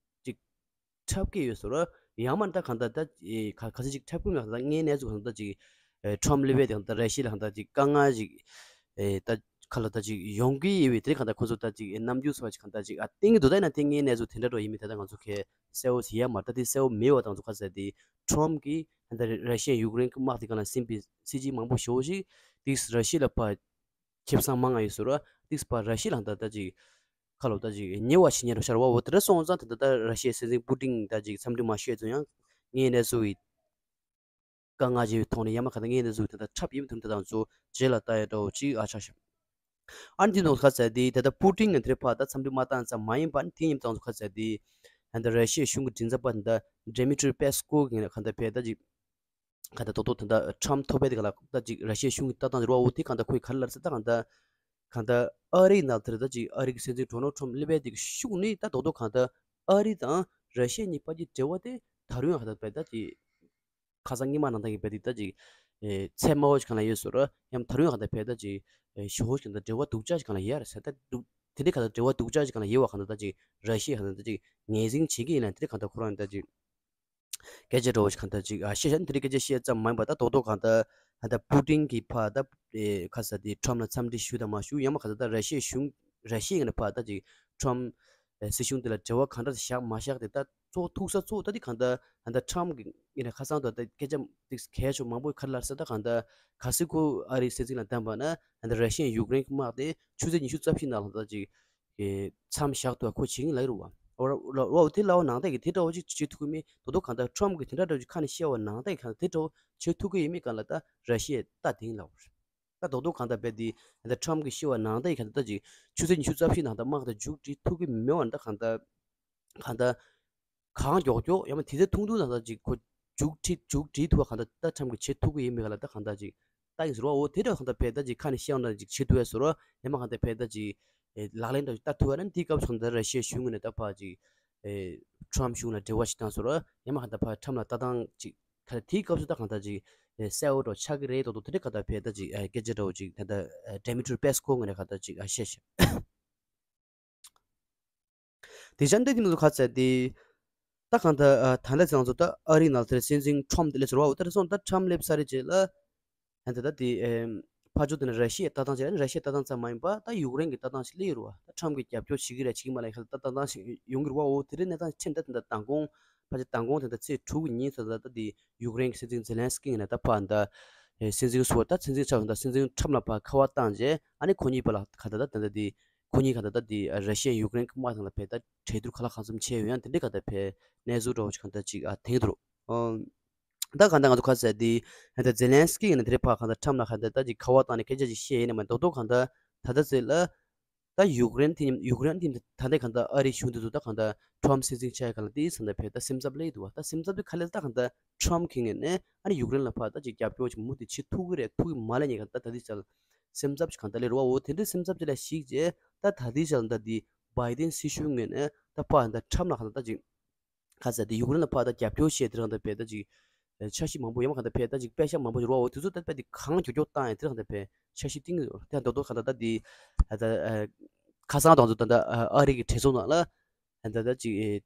ཅིག་འཁྲབ་ཀྱི་ཡོད་ཟེར་རོ། ཡང་མ་ད་གང་ལྟར་ད་ཨེ་ག་ག་ཚོད་ཅིག་འཁྲབ་ཀྱི་མེད་གང་ལྟར་ངའི་གནས་ཚུལ་གང་ལྟར་ཅིག་ཨེ་ཊམ་ལི་བས་དེ་གང་ལྟར་ར་ཤི་ལ་གང་ལྟར་ཅིག་དཀའ་ངལ་ཅིག་ཨེ་ད་ག་ལ་ད་ཅིག་ཡོང་གི་ཡོད་པའི་དེ་གང་ལྟར་ཁོ་ཚོ་ད་ཅིག་ཨེ་རྣམ་འགྱུར་སོགས་ཅིག་གང་ལྟར་ཅིག་ཨ་སྟེང་གི་འདུག་ད་ཡིན་ན་དེ་ངའི་གནས་ཚུལ་དེ་འདྲ་འགྲོ་ཡིན་མིན་ད་ལྟ་ང་ཚོ་གས་གསལ་བོ་ཞིག་ཡ་མ་ད་དེ་གསལ་བོ་མེད་བ་དང་ཚོ་ག་ཟེར་དེ་ཊམ་གིས་ད་ར་ཤི་ཡ་ཡུཀ་རེན་གྱི་དམག་དེ་གང་ལ་སིམ་པའི་སྲིད་ཇུས་མང་པོ་ཞེ་པོ་ཞིག་དེ་ར་ཤི་ལ་ཕ་ཁེ་བཟང་མང་ང་ཡོད་ཟེར་རོ། ཏིག་སི་པ་ར་ཤི་ལ་ད་ལྟ་ཅིག་ཁ་ལོ་ད་ཅིག་ཉེ་བ་ཞིག་ཉེ་རུ་ཤར་བ་འོ་དེ་འདྲ་སོང་ཙང་ད་ལྟ་ད་ར་ཤི་ཡའི་སྲིད་འཛིན་པུ་ཏིན་ད་ཅིག་འཚམས་འདྲི་མ་ཞུས་ཙང་ཡང་ངའི་གནས་ཚུལ་གྱི་དཀའ་ངལ་ཆེ་བའི་ཐོག་ནས་ཡང་མ་ག་ད་ངའི་གནས་ཚུལ་ད་ལྟ་འཁྲབ་ཡིན་དུ་ད་དང་ཚོ་རྗེས་ལ་ལྟ་ཡ་འདྲ་བོ་ཅིག་ཨ་ཆགས་ཤག་ཨ་ནི་དེ་ནོ་ཁ་ཟེར་དེ་ད་ལྟ་པུ་ཏིན་ནས་དེ་རེད་ཕ་ད་འཚམས་འདྲི་མ་བཏང་ཙམ་མ་ཡིན་པ་ནི་དེ་ཡིན་དང་ཚོ་ཁ་ཟེར་དེ་ད་ལྟ་ར་ཤི་ཡའི་གཞུང་གི་མགྲིན་ཚབ་པ་ད་ལྟ་ཌེ་མི་ཏྲི་པེ་སི་ཀོ་གི་ཁ་ད་ཕེ་ད་ཅིག་ག་ད་དོ་དོ་ད་ད་ཊམ་ཐོབ་པའི་དེ་ག་ལ་ད་ཅིག་ར་ཤི་ཡའི་གཞུང་གི་ལྟ་སྟངས་རེད་བ། འོ་དེ་ག་ད་ཁོས་ག་ལ་ཟེར་ད་ག་ད་ག་ད་ཨ་རིའི་ནང་དེར་ད་ཅིག་ཨ་རི་གི་སྲིད་འཛིན་ཌོ་ནལ་ཊམ་སླེབས་པའི་དེ་གི་ཤུགས་ནི་ད་དོ་དོ་ག་ད་ཨ་རི་དང་ར་ཤི་ཡ་གཉིས་བར་གྱི་འབྲེལ་བ་དེ་ད་རུང་ཡང་ག་ད་བས་ད་ཅིག་ཁ་སང་ཉི་མ་ནང་ད་གི་བས་དེ་ད་ཅིག་ཚད་མ་བོ་ཞིག་གང་ལ་ཡོད་ཟེར་ར་ཡང་ད་རུང་ཡང་ག་ད་བས་ད་ཅིག་ཞོ་ཞིག་ག་ད་འབྲེལ་བ་སྡུག་ཅག་ཞིག་གང་ལ་ཡོད་ར་ཟེར་ད་འདུག་དེ་འདྲའི་ག་ད་འབྲེལ་བ་སྡུག་ཅག་ཞིག་གང་ལ་ཡོད་བ་ག་ད་ད་ཅིག་ར་ཤི་ཡ་ག་ད་ད་ཅིག་ངོས་འཛིན་བྱེད་ཀྱི་ཡིན་ལ་དེ་འདྲའི་ག་ད་ཁོ་རང་ད་ཅིག་སྐད་ཆ་འདྲ་བོ་ཞིག་གང་ལྟར་ཅིག་ཨ་བཤད་བཞག་ན་དེ་རིང་སྐད་ཆ་བཤད་ཙམ་མ་ཡིན་པ་ད་རྡོག་རྡོག་གང་ལྟར་ད་ལྟ་པུ་ཏིན་གྱི་ཕ་ད་ཨེ་ཁ་ས་དེ་ཊམ་ལ་འཚམས་འདྲི་ཞུ་དང་མ་ཞུ་ཡང་མ་གང་ལྟར་ད་ར་ཤི་ཡའི་གཞུང་ར་ཤི་ཡའི་ངོས་ནས་ཕ་ད་ཅིག་ཊམ་ཨེ་སྲིད་གཞུང་དེ་ལ་འབྲེལ་བ་གང་འདྲ་བཞག་མ་བཞག་དེ་ད་གཙོ་བོ་ཐུག་ས་གཙོ་བོ་ད་དེ་གང་ལྟར་ད་ལྟ་ཊམ་གྱི་ངོས་ནས་ཁ་སང་དུ་ད་སྐད་ཆ་ཏིག་གལ་ཆེ་མང་པོ་ག་རེ་ལབ་ཟེར་ད་གང་ལྟར་གལ་སྲིད་ཁོ་ཨ་རིའི་སྲིད་འཛིན་ལ་བདམས་པ་ན་ད་ལྟ་ར་ཤི་ཡའི་ཡུཀ་རེན་གྱི་དམག་དེ་ཆུ་ཚོད་ཉི་ཤུ་རྩ་བཞི་ནང་ལ་ད་ཅིག་གི་མཚམས་བཞག་ཏུ་ཁོ་བྱེད་ཀྱི་ལབ་རེད་བ། འོ་ར་འོ་དེ་ལབ་པ་ནང་བཞིན་གྱི་དེ་འདྲ་བོ་ཅིག་བྱེད་ཐུབ་ཀྱི་མེད། རྡོག་རྡོག་གང་ལྟར་ཊམ་གྱིས་དེ་འདྲ་འདྲ་བོ་ཅིག་ཁ་ནས་བཤད་པ་ནང་བཞིན་གྱི་གང་ལྟར་དེ་འདྲ་བོ་བྱེད་ཐུབ་ཀྱི་ཡོད་མེད་གང་ལ་ད་ར་ཤི་ཡས་ལྟ་དེ་ཡིན་ལབ་པ་རེད། ད་རྡོག་རྡོག་གང་ལྟར་རྦད་དེ་ད་ལྟ་ཊམ་གྱིས་བཤད་པ་ནང་བཞིན་གྱི་གང་ལྟར་ད་ཅིག་ཆུ་ཚོད་ཉི་ཤུ་རྩ་བཞི་ནང་ད་དམག་དེ་མཇུག་སྒྲིལ་ཐུབ་ཀྱི་མེད་པ་ནི་ད་གང་ལྟར་གང་ལྟར། གང་མགྱོགས་མགྱོགས་ཡང་མ་དེ་ཚོ་ཐུང་ཐུང་ད་ད་ཅིག་ཁོ་མཇུག་སྒྲིལ་མཇུག་སྒྲིལ་ཐུབ་པ་གང་ལྟར་ད་ཊམ་གྱིས་བྱེད་ཐུབ་ཀྱི་ཡོད་མེད་ག་ལ་ད་གང་ལྟར་ཅིག་ལྟ་ཡིན་ཟེར་བ། འོ་དེ་འདྲ་གང་ལྟར་བས་ད་ཅིག་ཁ་ནས་བཤད་འདྲ་ཅིག་བྱེད་ཐུབ་ཡ་ཟེར་བ་ཡང་མ་གང་ལྟར་བས་ད་ཅིག་ཨེ་ལག་ལེན་འདྲ་ཅིག་བསྟར་ཐུབ་ཡ་ན་དེའི་སྐབས་སུ་གང་ལྟར་ར་ཤི་ཡའི་གཞུང་ངོས་ནས་ད་ཕར་ཅིག་ཨེ་ཊམ་གཞུང་ལ་འབྲེལ་བ་ཞིག་བཏང་ཟེར་བ་ཡང་མ་གང་ལྟར་ཕར་ཊམ་ལ་ལྟ་སྟངས་ཅིག་ག་ལ་དེའི་སྐབས་སུ་ད་གང་ལྟར་ཅིག་ཨེ་གསལ་བོ་འདྲ་ཆགས་ཀྱི་རེད་དོ་དོ་དེ་འདྲ་གང་ལྟར་བས་ད་ཅིག་ཨེ་སྐད་ཆ་འདྲ་བོ་ཅིག་ད་ལྟ་ཨེ་ཌེ་མི་ཏྲི་པེ་སི་ཀོ་ངོས་ནས་གང་ལྟར་ཅིག་ཨ་བཤད་ཤག་དེ་བཞིན་དེ་དེ་མི་ཚོ་ཁ་ཚ་དེ། ད་གང་ལྟར་ཨ་ད་ལྟ་ཚང་ཚོ་ད་ཨ་རིའི་ནང་དེར་སྲིད་འཛིན་ཊམ་དེ་སླེབས་ཟེར་བ། འོ་དེར་སོང་ད་ཊམ་སླེབས་ས་རེད་ཅེས་ལ། ཨ་ད་ད་དེ་ཨེམ་ཕར་ཕྱོགས་དེ་ནས་ར་ཤི་ཡའི་ལྟ་སྟངས་ཅིག་རེད། ར་ཤི་ཡའི་ལྟ་སྟངས་ཙམ་མ་ཡིན་པ་ད་ཡུཀ་རེན་གྱི་ལྟ་སྟངས་ཤིག་སླེབས་ཡོད་རེད་བ། ད་ཊམ་གྱིས་རྒྱབ་སྐྱོར་བྱེད་ཀྱི་རེད་བྱེད་ཀྱི་མ་རེད་ཁ་ལྟ་སྟངས་ཤིག་ཡོང་གི་རེད་བ། འོ་དེ་རིང་གནས་སྟངས་ཕྱིན་ད་དེ་འདྲ་མདང་དགོང་ཕལ་ཆེར་མདང་དགོང་དེ་འདྲ་ཚེས་དྲུག་གི་ཉིན་ཚོ་ད་ད་དེ་ཡུཀ་རེན་གྱི་སྲིད་འཛིན་ཛེ་ལན་སི་ཀི་ཡིན་ན་ད་ཕར་ད་ཨེ་སྲིད་འཛིན་ཟུར་པ་ད་སྲིད་འཛིན་ཆགས་ཡོང་ད་སྲིད་འཛིན་ཊམ་ལ་ཕར་ཁ་པར་བཏང་རྗེས་ཨ་ནི་ཁོ་གཉིས་བར་ལ་ཁ་ད་ད་དེ་འདྲ་དེ། ཁོ་གཉིས་ག་ད་ལྟ་དེ་ར་ཤི་ཡ་ཡུཀ་རེན་གྱི་དམག་དང་ལ་བས་ད་གྲོས་བསྡུར་ག་ལ་གང་འཚམ་བྱས་ཡོད་ཡང་དེ་འདྲའི་ག་ད་བས་གནས་ཚུལ་འདྲ་བོ་ཞིག་ག་ད་ཅིག་ཨ་དེང་དུ་རུ། ད་ག་ད་ང་ཚོ་ཁ་ཟེར་དེ་ད་ཛེ་ལན་སི་ཀི་ཡིན་ན་དེ་རེད་ཕ་ག་ད་ཁྲམ་ལ་ག་ད་ད་ཅིག་ཁ་བ་བཏང་ནས་སྐད་ཆ་ཅིག་བཤད་ཡིན་ན་མ་རྡོག་རྡོག་ག་ད་ད་ད་ཟེར་ལ་ད་ཡུཀ་རེན་དེ་ཡུཀ་རེན་དེ་ད་ལྟ་ག་ད་ཨ་རིའི་གཞུང་དེ་ཚོ་ད་ག་ད་ཁྲམ་སྲིད་འཛིན་ཆགས་ག་ལ་དེ་ས་ད་བས་ད་སེམས་འཚབ་ལས་འདུག་བ། ད་སེམས་འཚབ་དེ་ག་ལས་ད་ག་ད་ཁྲམ་གི་ངོས་ནས་ཨ་ནི་ཡུཀ་རེན་ལ་ཕ་ད་ཅིག་རྒྱབ་སྐྱོར་ཅིག་མུ་མཐུད་བྱེད་ཐུབ་ཀྱི་རེད་ཐུབ་ཀྱི་མ་རེད་ཉེ་ག་ད་ད་དེ་ཅག་སེམས་འཚབ་ཅིག་གང་ལྟར་སླེབས་རེད་བ། འོ་དེ་འདྲའི་སེམས་འཚབ་ཅིག་ལ་གཞིགས་རྗེས་ད་ད་ལྟའི་ཆར་ད་འདི་བྷའི་ཏིན་སྲིད་གཞུང་ངོས་ནས་ད་ཕར་ད་ཁྲམ་ལ་གང་ལྟར་ཅིག་ག་ཟེར་དེ་ཡུཀ་རེན་ལ་ཕར་ད་རྒྱབ་སྐྱོར་བྱས་དེ་རང་ད་བས་ད་ཅིག་འཆར་གཞི་མང་པོ་ཡོད་མ་གང་ལྟར་བས་ད་ཅིག་པེ་ཤག་མང་པོ་ཡོད་རེད་བ། འོ་དེ་ཚོ་ད་བས་དེ་གང་མགྱོགས་མགྱོགས་བཏང་ཡ་དེ་རང་ད་བས་འཆར་གཞི་བཏིང་གི་ཡོད་རེད། དེ་རྡོག་རྡོག་གང་ལྟར་ད་དེ་ད་ཁ་སང་དང་ཚོ་ད་ད་ཨ་རི་གི་གྲོས་ཚོགས་ནང་ལ། ད་ད་ཅིག་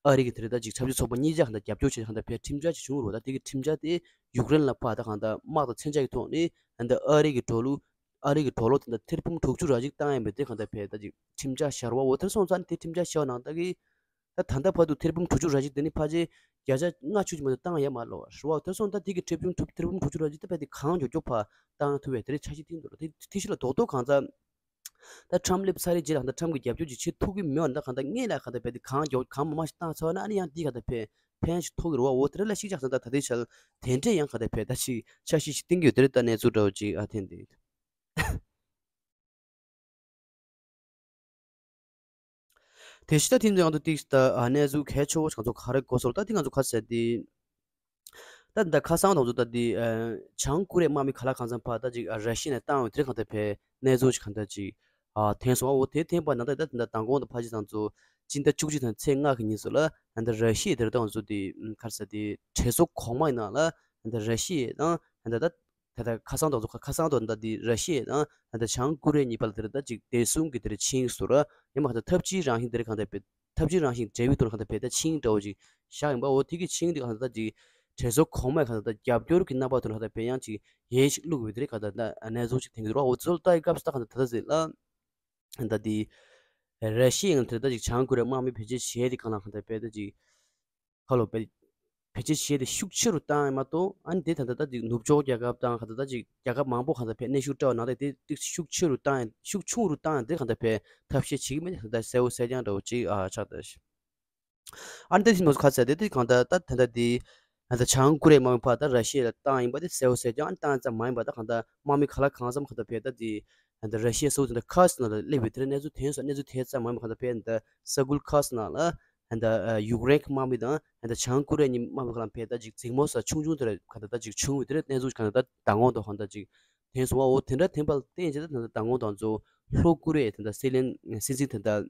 ཨ་རི་གི་དེ་རེད་ད་ཅིག་ཆབ་སྲིད་ཚོགས་པ་གཉིས་ཆ་གང་ལྟར་རྒྱབ་སྐྱོར་བྱས་གང་ལྟར་ཕར་ཁྲིམས་འཆར་ཅིག་བྱུང་རུང་ད་དེ་གི་ཁྲིམས་འཆར་དེ་ཡུཀ་རེན་ལ་ཕར་ད་གང་ལྟར་དམག་དང་མཚོན་ཆ་གི་ཐོག་ནས་ད་ཨ་རི་གི་འགྲོ་ལུགས་ཨ་རི་གི་གྲོ་ལོད་དེ་འདྲ་ཐེར་འབུམ་དྲུག་ཅུ་ར་གཅིག་བཏང་ཡ་མེད་དེ་གང་ལྟར་ཕར་ད་ཅིག་ཁྲིམས་འཆར་ཤར་བ་འོ་དེར་སོང་ཙང་དེ་ཁྲིམས་འཆར་ཤར་བ་ནང་ད་གི་ད་ད་ལྟ་བར་དུ་ཐེར་འབུམ་དྲུག་ཅུ་ར་གཅིག་དེ་ནི་ཕལ་ཆེར་བརྒྱ་ཆ་ལྔ་བཅུ་ཅིག་མ་གཏོགས་བཏང་ཡ་མ་རེད་བ་རེད་བ། དེར་སོང་ཙང་དེ་གི་ཐེར་འབུམ་དྲུག་ཐེར་འབུམ་དྲུག་ཅུ་ར་གཅིག་དེ་ཕར་དེ་གང་མགྱོགས་མགྱོགས་ཕར་བཏང་ཐུབ་པའི་དེ་རིགས་འཆར་གཞི་བཏིང་འདུག་ར། དེ་དེ་ཤུལ་ལ་རྡོག་རྡོག་གང་ཙམ་ད་ཊམ་སླེབས་ཚར་རེད་རྗེས་ལ་ད་ཊམ་གི་རྒྱབ་སྐྱོར་ཅིག་བྱེད་ཐུབ་ཀྱི་མེད་པ་ད་གང་ལྟར་སྔོན་ལ་གང་ལྟར་ཕར་དེ་གང་མགྱོགས་གང་མང་མང་ཞིག་བཏང་ཚར་ན་ཨ་ནི་ཡང་འདི་གང་ལྟར་ཕར་ཕན་ཞིག་ཐོགས་ཀྱི་རེད་བ། འོ་དེ་རིགས་ལ་གཞིགས་ཆགས་ཙང་ད་ད་ལྟའི་ཆར་དེ་འདྲས་ཡང་གང་ལྟར་ཕར་ད་ཅིག་འཆར་གཞི་ཞིག་བཏིང་གི་ཡོད་དེ་རེད། ད་གནས་ཚུལ་འདྲ་བོ་ཅིག་ཨ་ཐེངས་འདི། དེ་ཕྱི་ད་ཐེངས་འདི་ང་ཚོ་ཏིག་ད་ཨ་གནས་ཚུལ་གལ་ཆེ་བོ་ཞིག་ང་ཚོ་ག་རེ་གོ་སོང་ད་དེ་ང་ཚོ་ག་ཟེར་དེ། ད་ད་ཁ་སང་དང་ཚོ་ད་དེ་ཨ་བྱང་ཀོ་རི་ཡའི་དམག་མི་ཁ་ལག་གང་འཚམ་ཕར་ད་ཅིག་ཨ་ར་ཤི་ཡ་ནས་བཏང་བའི་དེ་གང་ལྟར་ཕར་གནས་ཚུལ་ཞིག་གང་ལྟར་ཅིག་ཨ་ཐོན་སོང་བ། འོ་དེ་ཐོན་པ་ནང་ད་ད་ད་མདང་དགོང་དང་ཕར་ཅིག་དང་ཚོ་སྤྱི་ཟླ་བཅུ་གཅིག་དང་ཚེས་ལྔ་གི་ཉིན་སུ་ལ་ད་ད་ར་ཤི་ཡ་དེར་ད་ང་ཚོ་དེ་ག་རེ་ཟེར་དེ་གྲོས་ཚོགས་གོང་མ་ཡི་ནང་ལ་ད་ད་ར་ཤི་ཡ་དང་ད་ད་ད་ད་ཁ་སང་དང་ཚོ་ཁ་སང་དང་ད་དེ་ར་ཤི་ཡ་དང་ད་ལྟ་བྱང་ཀོ་རི་ཡ་གཉིས་བར་ལ་དེར་ད་ཅིག་བདེ་སྲུང་གི་དེར་ཆིངས་སུ་ར་ཡང་མ་ཁ་ད་འཐབ་ཇུས་རང་བཞིན་དེར་གང་ལྟར་བེད་འཐབ་ཇུས་རང་བཞིན་འབྲེལ་བའི་ཐོག་ནས་གང་ལྟར་བེད་ད་ཆིངས་འདྲ་བོ་ཅིག་བཞག་ཡིན་པ། འོ་དེ་གི་ཆིངས་དེ་གང་ལྟར་ད་ཅིག་གྲོས་ཚོགས་གོང་མས་གང་ལྟར་ད་རྒྱབ་སྐྱོར་གྱི་རྣམ་པ་ཐོག་ནས་གང་ལྟར་བེད་ཡང་ཅིག་ཡས་ཤིག་བླུགས་པའི་དེར་གང་ལྟར་ད་གནས་ཚུལ་ཅིག་ཐོན་གྱི་འདུག་ར། འོ་ཚོ་ལ་ལྟ་ཡི་སྐབས་སུ་ད་གང་ལྟར་ད་ད་ཟེར་ལ། ད་དེ་ར་ཤི་ཡ་ཡང་དེར་ད་ཅིག་བྱང་ཀོ་རི་ཡའི་དམག་མི་བེད་སྤྱོད་བྱས་ཏེ་གང་ལ་གང་ལྟར་བེད་ད་ཅིག་ཁ་ལོ་བེད་བེད་སྤྱོད་བྱས་ཏེ་ཤུགས་ཆེ་རུ་བཏང་ཡ་མ་གཏོགས་ཨ་ནི་དེ་ད་ལྟ་ད་ཅིག་ནུབ་ཕྱོགས་རྒྱལ་ཁབ་དང་ག་ད་ད་ཅིག་རྒྱལ་ཁབ་མང་པོ་གང་ལྟར་བེད་གནོན་ཤུགས་སྤྲད་པ་ནང་དེ་དེ་ཏིག་ཤུགས་ཆེ་རུ་བཏང་ཡ་ཤུགས་ཆུང་རུ་བཏང་ཡ་དེ་གང་ལྟར་བེད་ཐབས་ཤེས་བྱེད་ཀྱི་མེད་དེ་ད་ལྟ་གསལ་བོ་གསལ་རྐྱང་འདྲ་བོ་ཅིག་ཨ་ཆགས་ད། ཨ་ནི་དེ་བཞིན་ཁ་ཟེར་དེ་དེ་གང་ལྟར་ད་ད་ལྟ་དེ་ཨ་ད་བྱང་ཀོ་རི་ཡའི་དམག་མི་ཕར་ད་ར་ཤི་ཡ་ལ་བཏང་ཡིན་པ་དེ་གསལ་བོ་གསལ་རྐྱང་ཨ་ནི་བཏང་ཙམ་མ་ཡིན་པ་ད་གང་ལྟར་དམག་མི་ཁ་ལག་གང་འཚམ་གང་ལྟར་བེད་ད་དེ་ཨ་ད་ར་ཤི་ཡ་སོགས་དེ་འདྲ་ཁ་སི་ནང་ལ་སླེབས་པའི་དེ་རིང་གནས་ཚུལ་ཐོན་སོང་། གནས་ཚུལ་དེ་ཙམ་མ་ཡིན་པ་གང་ལྟར་བེད་ད་ས་ཁུལ་ཁ་སི་ནང་ལ་ཨ་ད་ཡུཀ་རེན་གྱི་དམག་མི་དང་ཨ་ད་བྱང་ཀོ་རི་ཡ་གཉིས་དམག་མི་ཁ་ལ་བེད་ད་ཅིག་འཛིང་མོ་ས་ཆུང་ཆུང་དེ་ར་གང་ལྟར་ད་ཅིག་བྱུང་བའི་དེ་རིང་གནས་ཚུལ་གང་ལྟར་ད་མདང་དགོང་དུ་གང་ལྟར་ཅིག་ཐོན་སོང་བ། འོ་དེ་འདྲ་ཐོན་པ་ལ་བརྟེན་བྱས་ད་ད་མདང་དགོང་དང་ཚོ་ལྷོ་ཀོ་རི་ཡའི་ད་ད་སྲིད་བློན་སྲིད་འཛིན་ད་ད་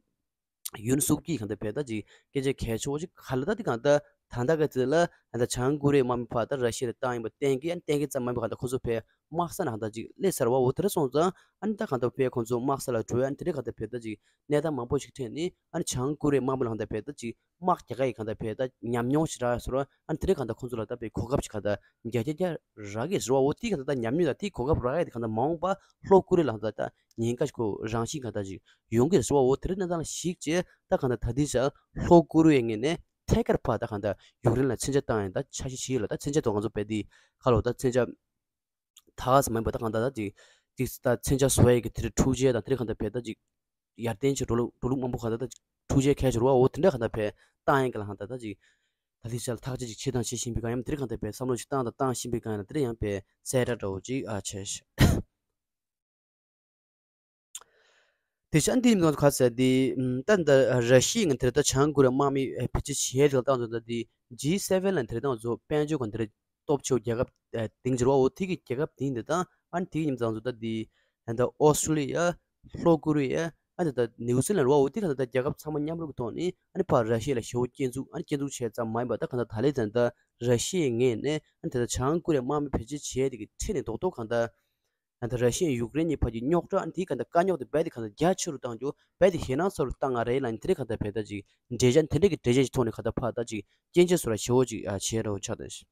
ཡུན་སུག་གིས་གང་ལྟར་བེད་ད་ཅིག་སྐད་ཆ་གལ་ཆེ་བོ་ཅིག་ག་ལ་ད་དེ་གང་ལྟར་ད་ལྟ་ག་ཚོད་ལ་ད་ལྟ་བྱང་ཀོ་རི་ཡའི་དམག་མི་ཕར་ད་ར་ཤི་ཡ་ལ་བཏང་ཡིན་པ་གཏན་འཁེལ་ཨ་ནི་གཏན་འཁེལ་ཙམ་མ་ཡིན་པ་གང་ལྟར་ཁོ་ཚོ་བེད་དམག་ས་ནང་ད་ཅིག་སླེབས་ཚར་བ། འོ་དེ་འདྲ་སོང་ཙང་ཨ་ནི་ད་གང་ལྟར་བེད་ཁོ་ཚོ་དམག་ས་ལ་འགྲོ་ཡ་ཨ་ནི་དེ་འདྲ་གང་ལྟར་བེད་ད་ཅིག་གནས་སྟངས་མང་པོ་ཞིག་འཕྲད་ནས་ཨ་ནི་བྱང་ཀོ་རི་ཡའི་དམག་མི་ལ་གང་ལྟར་བེད་ད་ཅིག་དམག་རྒྱག་ག་ཡི་གང་ལྟར་བེད་ད་ཉམས་མྱོང་ཞིག་རག་ཡ་ཟེར་བ་ཨ་ནི་དེ་འདྲ་གང་ལྟར་ཁོ་ཚོ་ལ་ད་བེད་གོ་སྐབས་ཞིག་གང་ལྟར་རྒྱ་རྒྱ་རྒྱ་རག་གི་ཟེར་བ། འོ་དེ་གང་ལྟར་ད་ཉམས་མྱོང་ད་དེ་གོ་སྐབས་རག་ཡ་དེ་གང་ལྟར་མ་འོངས་པ་ལྷོ་ཀོ་རི་ཡ་ལ་གང་ལྟར་ད་ཉེན་ཁ་ཞིག་གོ་རང་བཞིན་གང་ལྟར་ཅིག་ཡོང་གི་རེད་ཟེར་བ། འོ་དེ་འདྲ་གནས་སྟངས་ལ་གཞིགས་བྱས་ད་གང་ལྟར་ད་ལྟའི་ཆར་ལྷོ་ཀོ་རི་ཡའི་ངོས་ནས་ཐད་ཀར་ཕར་ད་གང་ལྟར་ཡུཀ་རེན་ལ་མཚོན་ཆ་བཏང་ཡ་ད་འཆར་གཞི་བྱས་ཡོད་ལ་ད་མཚོན་ཆ་དང་ང་ཚོ་བེད་དེ་ཁ་ལོ་ད་མཚོན་ཆ་ད་ག་ས་མ་ཡིན་པ་ད་གང་ལྟར་ད་ཅིག་ཅིག་ད་མཚོན་ཆ་བཟོ་ཡས་ཀྱི་དེ་འཕྲུལ་ཆས་དང་དེ་རིགས་གང་ལྟར་བེད་ད་ཅིག་ཡར་ལྡན་གྱི་འགྲོ་ལུགས་འགྲོ་ལུགས་མང་པོ་གང་ལྟར་ད་ཅིག་འཕྲུལ་ཆས་གལ་ཆེ་རུ་བ། འོ་དེ་འདྲ་གང་ལྟར་བེད་བཏང་ཡས་ཀྱི་ལ་གང་ལྟར་ད་ཅིག་ད་ལྟའི་ཆར་ལ་ཐག་གཅོད་ཅིག་བྱེད་དང་བྱེད་བཞིན་པའི་སྒང་ཡང་དེ་རིགས་གང་ལྟར་བེད་བསམ་བློ་ཞིག་བཏང་དང་བཏང་བཞིན་པའི་སྒང་ཡང་དེ་རིགས་ཡང་བེད་གསལ་བསྒྲགས་འདྲ་བོ་ཅིག་ཨ་བྱས་ཤག་དེ་ཆ་འདི་མི་ག་ཚད་འདི་ད་འདི་ར་ཤི་ཡ་ངན་དེ་རེད་ད་བྱང་ཀོ་རི་ཡ་དམག་མི་བེད་སྤྱོད་བྱས་རེད་ད་ང་ཚོ་ད་འདི་ཇི་སེ་ཝེན་ལ་དེ་རེད་ད་ང་ཚོ་དཔལ་འབྱོར་གང་དེ་རེད་སྟོབས་ཆེ་བ་རྒྱལ་ཁབ་སྡིངས་ཀྱི་རེད་བ། འོ་དེ་གི་རྒྱལ་ཁབ་སྡིངས་འདི་དང་ཨ་ནི་དེ་གི་ཉིན་ཙང་ཚོ་ད་འདི་ད་ཨོ་སི་ཀྲོ་ལི་ཡ་ལྷོ་ཀོ་རི་ཡ་ཨ་ནི་ད་ནིའུ་ཛི་ལན་རེད་བ། འོ་དེ་ག་ད་ད་རྒྱལ་ཁབ་ཚང་མ་མཉམ་རུབ་ཀྱི་ཐོག་ནས་ཨ་ནི་ཕར་ར་ཤི་ཡ་ལ་ཞེ་བོ་སྐྱོན་འཛུགས་ཨ་ནི་སྐྱོན་འཛུགས་བྱས་ཙམ་མ་ཡིན་པ་ད་ག་ད་ད་ལས་ཙང་ད་ར་ཤི་ཡའི་ངོས་ནས་ཨ་ནི་ད་ད་བྱང་ཀོ་རི་ཡ་དམག་མི་བེད་སྤྱོད་བྱས་དེ་གི་ཁྲིད་ནས་རྡོག་རྡོག་གང་ད། ད་ར་ཤི་ཡ་ཡུཀ་རེན་གཉིས་བར་གྱི་རྙོག་དྲ་ཨ་ནི་དེའི་ག་ད་དཀའ་རྙོག་དེ་རྦད་དེ་ག་ད་རྒྱ་ཆེ་རུ་བཏང་རྒྱུ་རྦད་དེ་ཞེད་སྣང་ཚ་རུ་བཏང་ང་རེད་ལ་ཨ་ནི་དེ་རེད་ག་ད་བེད་ད་ཅིག་འགྲེལ་བཤད་དེ་འདྲ་གི་འགྲེལ་བཤད་ཅིག་ཐོག་ནས་ག་ད་ཕར་ད་ཅིག་སྐྱོན་བརྗོད་བཟོ་འདྲ་ཞེ་བོ་ཅིག་ཨ་བྱས་རེད་བ་ཆགས་ད་ཤི།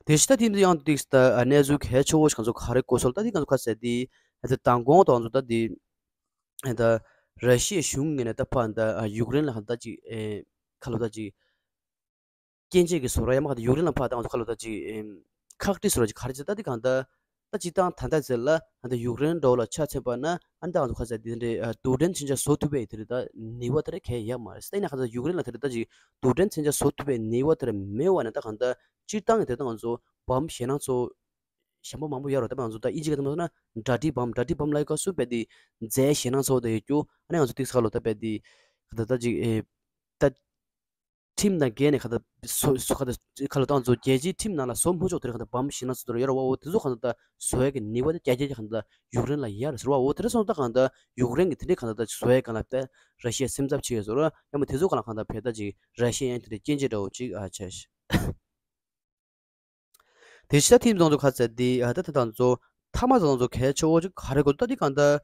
དེ་ཕྱི་ད་དེ་འདི་ཡང་ཏིག་ད་གནས་ཚུལ་གལ་ཆེ་བོ་ཞིག་ང་ཚོ་ག་རེ་གོ་སོང་ད་དེ་ང་ཚོ་ཁ་གསལ་དེ་ད་མདང་དགོང་དང་ང་ཚོ་ད་དེ་ད་ར་ཤི་ཡའི་གཞུང་ངོས་ནས་ད་ཕར་ད་ཡུཀ་རེན་ལ་ད་ཅིག་ཁ་ལོ་ད་ཅིག་སྐྱོན་བརྗོད་ཀྱི་བཟོ་འདྲ་ཡང་མ་ག་དེ་ཡུཀ་རེན་ལ་ཕར་ད་ང་ཚོ་ཁ་ལོ་ད་ཅིག་ཁག་དཀྲི་བཟོ་འདྲ་ཅིག་ག་རེ་བྱེད་ད་དེ་གང་ད་ད་སྤྱིར་བཏང་ད་ལྟ་ཟེར་ལ་ད་ཡུཀ་རེན་འདྲ་བོ་ལ་ཆ་མཚོན་པ་ན་ཨ་ད་ང་ཚོ་ཁ་ཟེར་དེ་འདྲའི་རྡུལ་ཕྲན་མཚོན་ཆ་བཟོ་ཐུབ་པའི་དེ་རེད་ད་ནུས་པ་དེ་རེད་གལ་ཡོད་མ་རེད། ད་ཡིན་ན་ཁ་ཟེར་ཡུཀ་རེན་ལ་དེ་རེད་ད་ཅིག་རྡུལ་ཕྲན་མཚོན་ཆ་བཟོ་ཐུབ་པའི་ནུས་པ་དེ་རེད་མེད་པ་ན་ད་གང་ད་སྤྱིར་བཏང་གི་དེ་ད་ང་ཚོ་བམ་ཞེད་སྣང་ཚོ་ཞན་པ་མང་པོ་ཡོད་རེད། ད་ང་ཚོ་ད་ཨིན་ཇི་ག་ད་མ་ན་ཌར་ཊི་བམ་ཌར་ཊི་བམ་ལ་ཡི་ག་སུ་བས་དེ་རྫས་ཞེད་སྣང་ཚོ་དེ་ཡོད་རྒྱུ་ཨ་ནི་ང་ཚོ་ཏིག་ས་ཁ་ལོ་ད་བས་དེ་ཁ་ད་ད་ཅིག་ཨེ་ད། ཁྲིམས་དང་འགལ་ནས་ག་ད་སོ་སོ་ག་ད་ག་ལ་བཏང་ཚོ་རྒྱལ་སྤྱིའི་ཁྲིམས་ནང་ལ་བཟོ་མི་ཆོག་དེ་རིགས་ག་ད་བམ་ཞེད་སྣང་ཚོ་དེ་རིགས་ཡོད་རེད་བ། འོ་དེ་ཚོ་ག་ད་ད་བཟོ་ཡ་གི་ནུས་པ་དེ་རྒྱ་རྒྱ་རྒྱ་ག་ད་ཡུཀ་རེན་ལ་ཡོད་རེད་ཟེར་བ། འོ་དེ་རིགས་སོང་ད་ག་ད་ཡུཀ་རེན་གི་དེ་འདྲའི་ག་ད་ད་བཟོ་ཡ་ག་ལ་བལྟས་ར་ཤི་ཡ་སེམས་འཚབ་བྱེད་ཡོད་ཟེར་བ། ཡང་མ་དེ་ཚོ་ག་ལ་ག་ད་བལྟས་ད་ཅིག་ར་ཤི་ཡ་ཡང་དེ་འདྲའི་སྐྱོན་བརྗོད་འདྲ་བོ་ཅིག་ཨ་བྱས་ཤག་དེ་ཕྱི་ད་ཐེངས་ཚོ་ཁ་ཟེར་དེ་ཨ་ད་ད་ད་ཚོ་ཐ་མ་ཚོ་གལ་ཆེ་བོ་ཅིག་ག་རེ་གོ་ད་དེ་ག་ད།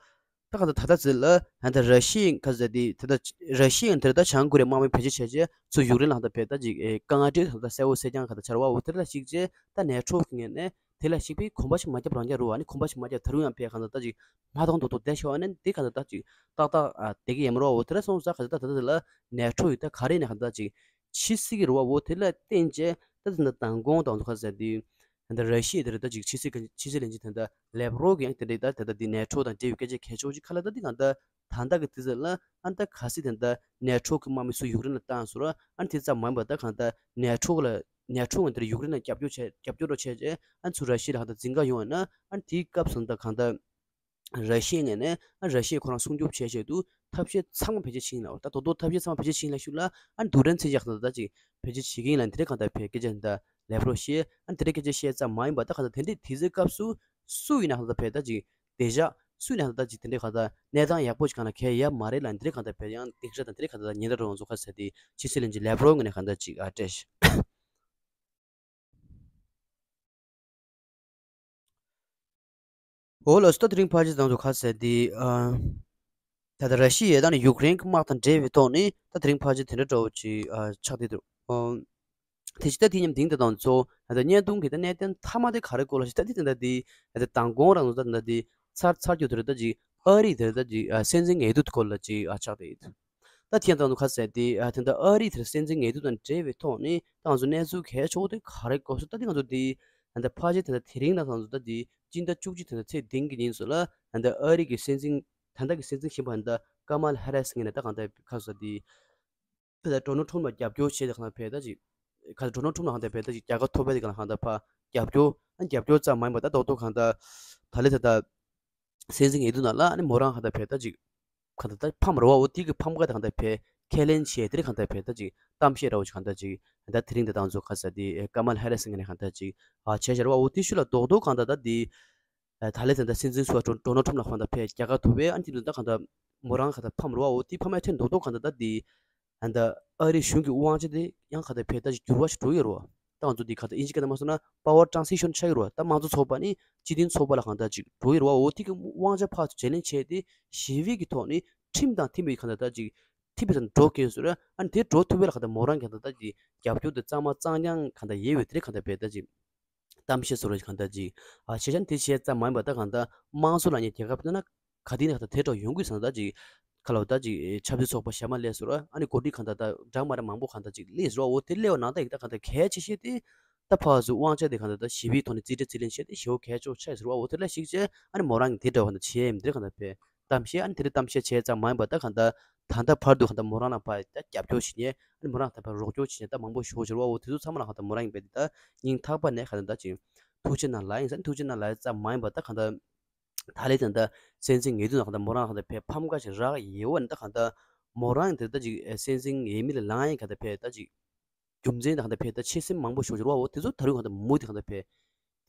ད་ག་ད་ད་ལྟ་ཚེ་ལ་ད་ལྟ་ར་ཤི་ཡ་ག་ཟེར་དེ་ད་ལྟ་ར་ཤི་ཡ་དེར་ད་བྱང་ཀོ་རི་ཡ་དམག་མི་བེད་སྤྱོད་བྱས་རྗེས་ཚུར་ཡུཀ་རེན་ལ་ད་ལྟ་བེད་ད་ཅིག་དཀའ་ངལ་འཕྲད་ད་ལྟ་གསལ་བོ་གསལ་རྐྱང་ག་ད་ཆར་བ་འོ་དེ་ལ་གཞིགས་རྗེས་ད་ནེ་ཊོ་གི་ངོས་ནས་དེ་ལ་གཞིགས་པའི་གོམ་པ་ཞིག་མ་བརྒྱབ་རང་རྐྱང་རུ་བ་ནི་གོམ་པ་ཞིག་མ་བརྒྱབ་ད་རུང་ཡང་བེད་ག་ད་ད་ཅིག་མ་གཏོང་དོ་དོ་བསྡད་ཤོག་ཨ་ནི་དེ་ག་ད་ད་ཅིག་ཏག་ཏག་ཨ་བསྡད་ཀྱི་ཡིན་མ་རོ་འོ་དེ་ལ་སོང་ཙང་ག་ད་ད་ད་ལ་ནེ་ཊོ་ཡི་ད་ག་རེ་ནས་ག་ད་ཅིག་ཕྱི་སྲིད་ཀྱི་རུ་བ་འོ་དེ་ལ་བརྟེན་བྱས་ད་ད་ད་མདང་དགོང་དང་དུ་ག་ཟེར་དེ། ད་ལྟ་ར་ཤི་ཡ་དེ་རེད་ད་ཅིག་ཕྱི་སྲིད་ཀྱི་ཕྱི་སྲིད་བློན་ཆེན་ད་ལྟ་ལེབ་རོ་གི་ཡང་དེ་འདྲའི་ད་ད་ལྟ་འདི་ནེ་ཊོ་དང་འབྲེལ་བའི་སྐད་ཆ་གལ་ཆེ་བོ་ཅིག་ཁ་ལ་ད་འདི་གང་ལྟར་ད་ལྟ་གི་དུས་ཚོད་ལ་ཨ་ད་ག་སྲིད་ད་ལྟ་ནེ་ཊོ་གི་དམག་མི་ཚུར་ཡུཀ་རེན་ལ་བཏང་ཟེར་ར་ཨ་དེ་ཙམ་མ་ཡིན་པ་ད་གང་ལྟར་ནེ་ཊོ་ལ་ནེ་ཊོ་ངོས་འདིར་ཡུཀ་རེན་ལ་རྒྱབ་སྐྱོར་བྱས་རྒྱབ་སྐྱོར་རོགས་བྱས་རྗེས་ཨ་ཚུར་ར་ཤི་ཡ་ལ་གང་ལྟར་འཛིང་ག་ཡོང་བ་ན་ཨ་དེའི་སྐབས་སུ་ད་གང་ལྟར། ར་ཤི་ཡའི་ངོས་ནས་ཨ་ར་ཤི་ཡས་ཁོ་རང་སྲུང་སྐྱོབ་བྱེད་ཆེད་དུ་ཐབས་ཤེས་ཚང་མ་བེད་སྤྱོད་བྱེད་ཀྱིན་ལ། ད་དོ་དོ་ཐབས་ཤེས་ཚང་མ་བེད་སྤྱོད་བྱེད་ཀྱིན་ལ་ཤུགས་ལ་ཨ་རྡུལ་ཕྲན་མཚོན་ཆ་ཁ་ད་ད་ཅིག་བེད་སྤྱོད་བྱེད་ཀྱིན་ལ་དེ་འདྲའི་གང་ལྟར་བེད་སྐད་ཆ་འདི་ལེབ་རོ་ཤེས་ཨ་དེ་འདྲའི་སྐད་ཆ་བཤད་ཙམ་མ་ཡིན་པ་ད་གང་ལྟར་དེ་འདྲའི་དུས་ཚོད་སྐབས་སུ་སུ་ཡིན་ན་གང་ལྟར་བེད་ད་ཅིག་བདེ་འཇགས་སུ་ཡིན་ན་གང་ལྟར་ད་ཅིག་དེ་འདྲའི་གང་ལྟར་གནས་སྟངས་ཡག་པོ་ཞིག་གང་ལ་གལ་ཡ་མ་རེད་ལ་དེ་འདྲའི་གང་ལྟར་བེད་ཡང་སྡིངས་ཆ་དང་དེ་འདྲའི་གང་ལྟར་ཉེན་བརྡ་རོགས་ཚོ་ཁ་ཟེར་ཏེ་ཕྱི་སྲིད་བློན་ཆེན་ལེབ་རོ་ངོས་ནས་གང་ལྟར་ཅིག་ཨ་སྤྲད་ཤག་འོ་ལགས་སོ། ད་དེ་རིང་ཕལ་ཆེར་དང་དུ་ཁ་གསལ་འདི། ཨ། ད་ལྟ་ར་ཤི་ཡས་དང་ནི་ཡུཀ་རེན་གྱི་དམག་དང་འབྲེལ་བའི་ཐོག་ནས་ད་དེ་རིང་ཕལ་ཆེར་དེ་འདྲ་འདྲ་བོ་ཅིག་ཨ་ཆགས་བསྡད་འདུག་ཨོ། དེ་ཕྱི་ད་དེ་མཉམ་དེང་དེ་དང་ཚོ་ད་ལྟ་བརྙན་ཐུང་གི་ད་གནད་དོན་མཐའ་མ་དེ་ག་རེ་སྐོར་ལ་ཞིག་ད་དེ་དེ་འདྲ་དེ་ད་ལྟ་མདང་དགོང་རང་ད་ད་དེ་ཚར་ཚར་རྒྱུ་དེ་རེད། ད་ཅིག་ཨ་རི་དེ་ད་ཅིག་ཨ་སྲིད་འཛིན་ངལ་དུབ་སྐོར་ལ་ཅིག་ཨ་ཆགས་བསྡད་ཡོད། ད་ཐེངས་དང་དུ་ཁ་གསལ་ཏེ་ཨ་དེ་འདྲ་ཨ་རི་དེར་སྲིད་འཛིན་ངལ་དུབ་དང་འབྲེལ་བའི་ཐོག་ནས་ད་ང་ཚོ་གནས་ཚུལ་གལ་ཆེ་བོ་དེ་ག་རེ་གོ་སོང་། ད་དེ་ང་ཚོ་དེ་ད་ལྟ་ཕལ་ཆེར་ད་ལྟ་དེ་རིང་ན་ང་ཚོ་ད་དེ་སྤྱི་ཟླ་བཅུ་གཅིག་ད་ལྟ་ཚེས་བདུན་གྱི་ཉིན་སུ་ལ་ད་ལྟ་ཨ་རི་གི་སྲིད་འཛིན་ད་ལྟ་གི་སྲིད་འཛིན་གཞོན་པ་ད་ལྟ་ཀ་མལ་ཧེ་རེས་ངོས་ནས་ད་གང་ལྟར་ཁ་གསལ་ཏེ་ད་ལྟ་ཌོ་ནལ་ཊམ་ལ་རྒྱབ་སྐྱོར་བྱས་ཏེ་གང་ལྟར་ཕེ་ད་ཅིག་ག་ཌོ་ནལ་ཊམ་ལ་གང་ལྟར་ཕེ་ད་ཅིག་རྒྱལ་ཁ་ཐོབ་པའི་དེ་གང་ལ་གང་ལྟར་ཕ་རྒྱབ་སྐྱོར་ཨ་རྒྱབ་སྐྱོར་ཙམ་མ་ཡིན་པ་ད་རྡོག་རྡོག་གང་ལྟར་ད་ལེ་ད་ལྟ། སྲིད་འཛིན་ངལ་དུབ་ནང་ལ་ཨ་ནི་མོ་རང་གང་ལྟར་ཕེ་ད་ཅིག་གང་ལྟར་ད་ཕམ་རེད་བ། འོ་དེ་གི་ཕམ་ཁ་དེ་གང་ལྟར་ཕེ་ཁས་ལེན་བྱས་དེ་རེད། གང་ལྟར་ཕེ་ད་ཅིག་གཏམ་བཤད་འདྲ་བོ་ཅིག་གང་ལྟར་ཅིག་ད་དེ་རིང་དེ་དང་ཚོ་ག་ས་དེ་ཀ་མལ་ཧེ་རེས་ངོས་ནས་གང་ལྟར་ཅིག་ཨ་བྱས་བྱས་རེད་བ། འོ་དེ་ཤུལ་ལ་རྡོག་རྡོག་གང་ལྟར་ད་དེ་ད་ལེ་ད་ལྟ་སྲིད་འཛིན་ཚོ་ཌོ་ཌོ་ནལ་ཊམ་ལ་གང་ལྟར་ཕེ་རྒྱལ་ཁ་ཐོབ་པས་ཨ་ནི་དེ་ད་གང་ལྟར་མོ་རང་གང་ལྟར་ཕམ་རེད་བ། འོ་དེ་ཕམ་ཡ་ཐེངས་རྡོག་རྡོག་གང་ལྟར་ད་དེ་ད་ལྟ་ཨ་རི་གཞུང་གི་དབང་ཆ་དེ་ཡང་གང་ལྟར་ཕེ་ད་ཅིག་འགྱུར་བ་ཞིག་འགྲོ་ཡོད་རེད་བ། ད་ང་ཚོ་འདི་ག་ད་ཨིན་ཇི་སྐད་ནང་མ་སོང་ན་པ་ཝར་ཊ་རན་སི་ཤན་ཆགས་ཡོད་རེད་བ། ད་དམངས་གཙོ་ཚོགས་པ་ནས་སྤྱི་མཐུན་ཚོགས་པ་ལ་གང་ལྟར་ཅིག་འགྲོ་ཡོད་རེད་བ། འོ་དེ་གི་དབང་ཆ་ཕར་ཚུར་བརྗེ་ལེན་བྱས་ཏེ་ཞི་བའི་གི་ཐོག་ནས་ཁྲིམས་དང་མཐུན་པའི་གང་ལྟར་ད་ཅིག་ཐིག་པའི་ཐོག་ནས་འགྲོ་དགོས་ཟེར། ཨ་ནི་དེ་འགྲོ་ཐུབ་པའི་ལ་གང་ལྟར་མོ་རང་གི་གང་ལྟར་ད་ཅིག་རྒྱབ་སྐྱོར་དེ་གཙང་མ་གཙང་རྐྱང་གང་ལྟར་ཡོད་པའི་དེ་རེད། གང་ལྟར་བས་ད་ཅིག་གཏམ་བཤད་བཟོ་རོགས་གང་ལྟར་ཅིག་ཨ་བྱས་ཙང་དེ་བྱས་ཙམ་མ་ཡིན་པ་ད་གང་ལྟར་དམངས་གཙོ་ལ་ཉེ་རྒྱལ་ཁབ་ན་ག་དེ་ནས་ད་དེ་འདྲ་ཡོང་གི་སོང་ད་ཅིག་ཁ་ལོ་ད་ཅིག་ཆབ་སྲིད་ཚོགས་པ་གཞན་མ་ལས་སོ་ར་ཨ་ནི་འགོ་ཁྲིད་གང་ལྟར་ད་འདྲ་མ་འདྲ་མང་པོ་གང་ལྟར་ཅིག་སླེབས་སོ་ར། འོ་དེ་སླེབས་པ་ནང་ད་ཡིག་ད་གང་ལྟར་གལ་ཆེ་ཤོས་དེ་ད་ཕར་ཚུར་དབང་ཆ་དེ་གང་ལྟར་ད་ཞི་བའི་ཐོག་ནས་རྩིས་སྤྲད་རྩིས་ལེན་བྱས་ཏེ་ཞེ་པོ་གལ་ཆེ་ཆགས་སོ་ར། འོ་དེ་ལ་གཞིགས་བྱས་ཨ་ནི་མོ་རང་གིས་དེ་འདྲ་བ་ད་བྱས་ཡིན་དེ་གང་ལྟར་བས་གཏམ་བཤད་ཨ་ནི་དེ་རིང་གཏམ་བཤད་བྱས་ཙམ་མ་ཡིན་པ་ད་གང་ལྟར་ད་ལྟ་བར་དུ་གང་ལྟར་མོ་རང་ལ་ཕར་ད་རྒྱབ་སྐྱོར་བྱེད་མཁན་ཨ་ནི་མོ་རང་ད་ཕར་རོགས་སྐྱོར་བྱེད་མཁན་ད་མང་པོ་ཞེ་པོ་ཅིག་རེད་བ། འོ་དེ་ཚོ་ཚང་མ་ལ་གང་ལྟར་མོ་རང་ཡིན་པས་དེ་ད་སྙིང་ཐག་པ་ནས་གང་ལྟར་ད་ཅིག་ཐུགས་རྗེ་གནང་ལབ་ཡིན་ས། ཐུགས་རྗེ་གནང་ལབ་ཙམ་མ་ཡིན་པ་ད་གང་ལྟར། ད་ལས་ད་ལྟ་སྲིད་འཛིན་ངལ་དུབ་ནང་གང་ལྟར་མོ་རང་གང་ལྟར་ཕེ་ཕམ་ཁ་ཞིག་རག་ཡོད་པ་ནི་ད་གང་ལྟར་མོ་རང་དེ་ད་ཅིག་སྲིད་འཛིན་ངལ་མི་ལ་ལངས་ཡིན་གང་ལྟར་ཕེ་ད་ཅིག་རྒྱུ་མཚན་ད་གང་ལྟར་ཕེ་ད་ཆེ་སེམས་མང་པོ་ཞིག་རེད་བ། འོ་དེ་ཚོ་ད་རུང་གང་ལྟར་མུ་དེ་གང་ལྟར་ཕེ་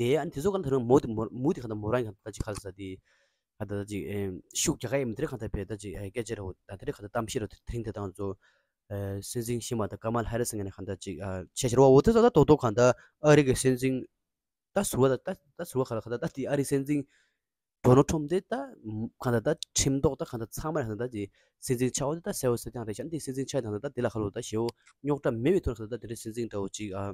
དེ་ཨ་ནི་དེ་ཚོ་གང་ལྟར་ད་རུང་མུ་དེ་མུ་མུ་དེ་གང་ལྟར་མོ་རང་གང་ལྟར་ད་ཅིག་ག་ས་དེ་གང་ལྟར་ད་ཅིག་ཤུགས་རྒྱག་ག་ཡིན་མི་དེ་རེད། གང་ལྟར་ཕེ་ད་ཅིག་སྐད་ཆ་རེད་བ། ད་དེ་རེད་གང་ལྟར་གཏམ་བཤད་རེད་དེ་རིང་དེ་དང་ཚོ་སྲིད་འཛིན་གཞོན་པ་ད་ཀ་མལ་ཧེ་རི་སི་ངོས་ནས་གང་ལྟར་ཅིག་བྱས་ཤག་རེད་བ། འོ་དེ་ཚོ་ད་རྡོག་རྡོག་གང་ལྟར་ཨ་རི་གི་སྲིད་འཛིན་ད་ཟུར་པ་ད་ད་ཟུར་པ་ག་ལ་ག་ད་ད་དེ་ཨ་རིའི་སྲིད་འཛིན་ཌོ་ནལ་ཊམ་དེ་ད་ག་ད་ད་ཁྲིམས་ཐོག་ད་ག་ད་ཚང་མ་ལ་ག་ད་དེ་སྲིད་འཛིན་ཆགས་འོ་དེ་ད་གསལ་བོ་གསལ་རྐྱང་རེད་ཤག་འདི་སྲིད་འཛིན་ཆགས་དང་ད་དེ་ལ་ཁ་ལོ་ད་ཞེ་བོ་རྙོག་དྲ་མེད་པའི་ཐོག་ནས་ག་ད་ད་དེ་འདྲའི་སྲིད་འཛིན་འདྲ་བོ་ཅིག་ཨ་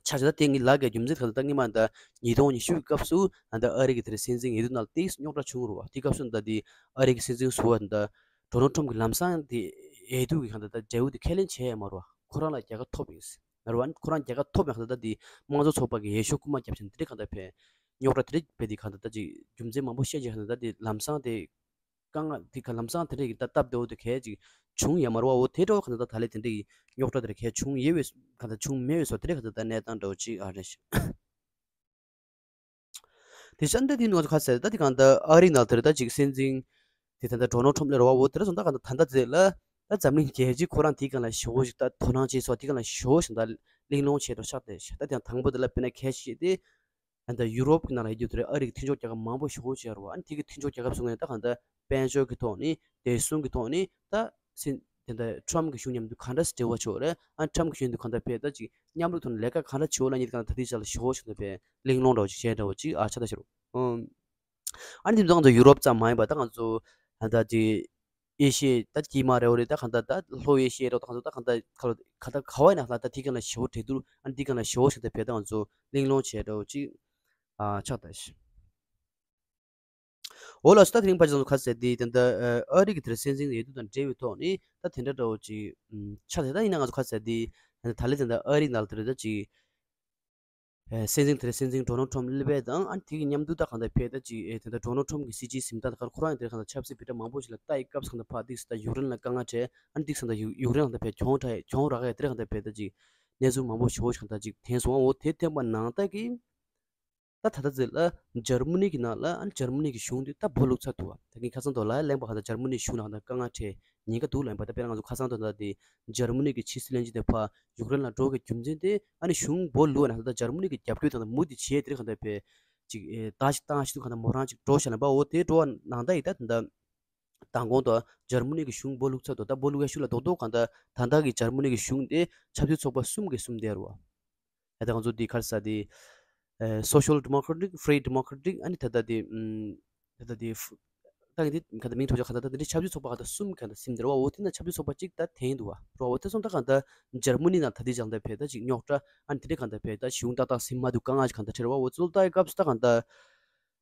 ཆགས་ཤག་ད་དེ་ངའི་ལག་གི་རྒྱུ་མཚན་ག་ད་ད་སྔོན་མ་ད་ཉིས་སྟོང་ཉི་ཤུ་གི་སྐབས་སུ་ད་ད་ཨ་རི་གི་དེ་འདྲའི་སྲིད་འཛིན་ཡིན་དུས་ན་ཏིས་རྙོག་དྲ་བྱུང་རུ་བ། དེ་སྐབས་སུ་ད་དེ་ཨ་རི་གི་སྲིད་འཛིན་ཟུར་པ་ད་ཌོ་ནལ་ཊམ་གི་ལམ་སང་དེ་འོས་བསྡུ་གི་ག་ད་ད་འབྲས་བུ་དེ་ཁས་ལེན་བྱས་ཡ་མ་རུ་བ། ཁོ་རང་ལ་རྒྱལ་ཁ་ཐོབ་ཡིན། ང་རང་ཁོ་རང་རྒྱལ་ཁ་ཐོབ་ཡང་ད་ལྟ་འདི་དམངས་གཙོ་ཚོགས་པ་གི་འོས་ཤོག་རྐུན་མ་བརྒྱབ་ཆེན་དེ་འདྲ་གང་ལྟར་ཕན། རྙོག་དྲ་དེ་འདྲ་བས་འདི་གང་ལྟར་ད་ཅིག་རྒྱུ་མཚན་མང་པོ་བཤད་ཀྱི་གང་ལྟར་འདི་ལམ་སང་དེ་དཀའ་ངལ་འདི་ག་ལམ་སང་དེ་འདྲ་གི་ད་སྟབས་བདེ་བོ་དེ་གས་ཅིག་བྱུང་ཡ་མ་རེད་བ། འོ་དེ་འདྲ་བ་གང་ལྟར་ད་ལས་དེ་འདྲ་གི་རྙོག་དྲ་དེ་འདྲ་གས་བྱུང་ཡོད་བས་གང་ལྟར་བྱུང་མེད་བས་སོ། དེ་འདྲ་གང་ལྟར་ད་གནས་སྟངས་འདྲ་བོ་ཅིག་ཨ་རེད། དེ་ཤ་འདི་དེ་ནང་ཁ་གསལ་ད་དེ་གང་ལྟར་ཨ་རི་ནང་དེར་ད་ཅིག་སྲིད་འཛིན་དེ་ད་ལྟ་ཌོ་ནལ་ཊམ་ལ་རེད་བ། འོ་དེ་ར་སོང་ད་གང་ལྟར་ད་ལྟ་ཟེར་ལ་ད་འཛམ་གླིང་རྒྱལ་སྤྱི་ཁོ་རང་དེ་གང་ལ་ཞོ་ཞིག་ད་དོ་སྣང་བྱེད་སོ་དེ་གང་ལ་ཞོ་ཞིག་ད་གླེང་སློང་བྱེད་དོ་ཤག་དེ་ཤ་ད་དེ་དང་པོ་དེ་ལ་དཔེར་ན་གལ་ཆེ་དེ་ད་ལྟ་ཡུ་རོབ་ཀྱི་ནང་ལ་ཡོད་རྒྱུ་དེ་རེད། ཨ་རི་གི་མཐུན་ཕྱོགས་རྒྱལ་ཁབ་མང་པོ་ཞོ་བྱེད་རེད་བ། ཨ་ནི་དེ་གི་མཐུན་ཕྱོགས་རྒྱལ་ཁབ་སོང་ངས་ད་གང་ལྟར་དཔལ་འབྱོར་གྱི་ཐོག་ནས་བདེ་སྲུང་གི་ཐོག་ནས་ད་སྲིད་དེ་འདྲ་ཊམ་གྱི་གཞུང་མཉམ་དུ་ག་འདྲ་འབྲེལ་བ་བྱེད་དགོས་རེད། ཨ་ཊམ་གྱི་གཞུང་དུ་ག་འདྲ་བྱས་ད་ཅིག་མཉམ་རུབ་ཐོག་ནས་ལས་ཀ་ག་འདྲ་བྱེད་དགོས་ལ་ཉིད་གང་ད་དེ་ཆ་ལ་ཞུ་བ་ཞུ་ན་བས་གླེང་སློང་འདྲ་བོ་ཅིག་བྱས་འདྲ་བོ་ཅིག་ཨ་ཆ་ད་ཤར། ཨ་ནི་དེ་ཚོ་ང་ཚོ་ཡུ་རོབ་ཙམ་མ་ཡིན་པ་ད་ང་ཚོ་ ད་དེ་ཨེ་ཤི་ཡ་ད་དཀྱིལ་མ་རེད་བ་རེད། ད་གང་ལྟར་ད་ལྷོ་ཨེ་ཤི་ཡ་རེད། ད་གང་ལྟར་ད་གང་ལྟར་གང་ལྟར་ག་བ་ཡིན་ན་ད་དེ་གང་ལ་ཞེ་བོ་གྲས་འདུག་ཨ་ནི་དེ་གང་ལ་ཞེ་བོ་ཞིག་ད་བས་ད་ང་ཚོ་གླེང་སློང་བྱས་འདྲ་བོ་ཅིག་ཨ་ཆགས་ད་ཤི། འོ་ལགས་སོ། ད་དེ་རིང་ཕལ་ཆེར་ང་ཚོ་ག་ཟེར་དེ་དེ་འདྲ་ཨ་རི་གི་དེར་སྲིད་འཛིན་འོས་བསྡུ་དང་འབྲེལ་བའི་ཐོག་ནས་ད་དེ་འདྲ་འདྲ་བོ་ཅིག་ཨམ་ཆགས་ཏེ། ད་ཡིན་ན་ང་ཚོ་ག་ཟེར་དེ་ད་ལྟ་དེ་འདྲ་ཨ་རི་ནང་ལ་དེ་འདྲ་ད་ཅིག་ཨེ་སྲིད་འཛིན་དེར་སྲིད་འཛིན་ཌོ་ནལ་ཊམ་སླེབས་པ་དང་ཨ་དེ་གི་མཉམ་དུ་ད་གང་ལྟར་བས་ད་ཅིག་ཨེ་དེ་འདྲ་ཌོ་ནལ་ཊམ་གི་སྲིད་ཇུས་ཟིན་སྟངས་ད་ག་ཁོ་རང་ཡང་དེར་གང་ལྟར་ཆབ་སྲིད་བི་ཏྲ་མང་པོ་ཞིག་ལ་ལྟ་ཡི་སྐབས་སུ་གང་ལྟར་ཕར་ཏིག་ས་ད་ཡུཀ་རེན་ལ་དཀའ་ངལ་འཕྲད། ཨ་ཏིག་ས་ད་ཡུཀ་ཡུཀ་རེན་གང་ལྟར་བས་གྱོང་རག་ཡ་དེར་གང་ལྟར་བས་ད་ཅིག་གནས་ཚུལ་མང་པོ་ཞིག་གང་ལྟར་ཅིག་ཐོན་སོང་། འོ་དེ་ཐོན་པ་ནང་ལྟར་གི་ད་ད་ལྟ་ཟེར་ལ་འཇར་མ་ནི་གི་ནང་ལ་ཨ་ནི་འཇར་མ་ནི་གི་གཞུང་དེ་ད་སྦོ་ལུག་ཚར་འདུག་བ། ད་གིན་ཁ་སང་དུ་ལ་གླེང་པ་ག་ད་འཇར་མ་ནི་གཞུང་ལ་ག་ད་དཀའ་ངལ་འཕྲད་ཉེན་ཁ་འདུག་ལབ་པ། ད་དཔེར་ན་ང་ཚོ་ཁ་སང་དུ་ད་དེ་འཇར་མ་ནི་གི་ཕྱི་སྲིད་བློན་ཆེན་དེ་ཕར་ཡུཀ་རེན་ལ་འགྲོ་གི་རྒྱུ་མཚན་དེ་ཨ་ནི་གཞུང་སྦོ་ལུག་ན་ད་འཇར་མ་ནི་གི་རྒྱབ་སྐྱོར་དང་མུ་དེ་བྱས་དེར་ག་ད་བས་ཅིག་ད་ཞིག་བཏང་ཞིག་ཏུ་ག་ད་མོ་རང་ཅིག་འགྲོ་བྱ་ལབ་པ། འོ་དེ་འགྲོ་བ་ནང་ད་ཡི་ད་ད་མདང་དགོང་དུ་འཇར་མ་ནི་གི་གཞུང་སྦོ་ལུག་ཚར་འདུག་ད་སྦོ་ལུག་ཡ་ཤུ་ལ་རྡོག་རྡོག་གང་ལྟར་ད་ལྟ་གི་འཇར་མ་ནི་གི་གཞུང་དེ་ཆབ་སྲིད་ཚོགས་པ་གསུམ་གི་གསུམ་དེ་རུ་བ། ད་ང་ཚོ་འདི་ག་རེ་ཟེར་དེ་ཨེ་Social Democratic, Free Democratic ཨ་ནི་ད་ལྟ་དེ་ཨམ་ད་ལྟ་དེ་ཧྥ་ད་གི་དེ་ག་ད་མིང་ཐོགས་ཆ་ག་ད་ད་དེ་འདྲའི་ཆབ་སྲིད་ཚོགས་པ་ག་ད་གསུམ་ག་ད་ཟིན་དེ་རུ་བ། འོ་དེ་ན་ཆབ་སྲིད་ཚོགས་པ་གཅིག་ད་དེང་འདུག་བ་རུ་བ། འོ་དེ་སོང་ད་གང་ལྟར་འཇར་མ་ནི་ནང་ད་དེ་ཅང་ད་བས་ད་ཅིག་རྙོག་དྲ་ཨ་ནི་དེ་འདྲའི་གང་ལྟར་བས་ད་གཞུང་ཏག་ཏག་ཟིན་མ་འདུག་དཀའ་ངལ་གང་ལྟར་འཕྲད་རུ་བ། འོ་ཚོ་ད་ཡི་སྐབས་སུ་ད་གང་ལྟར།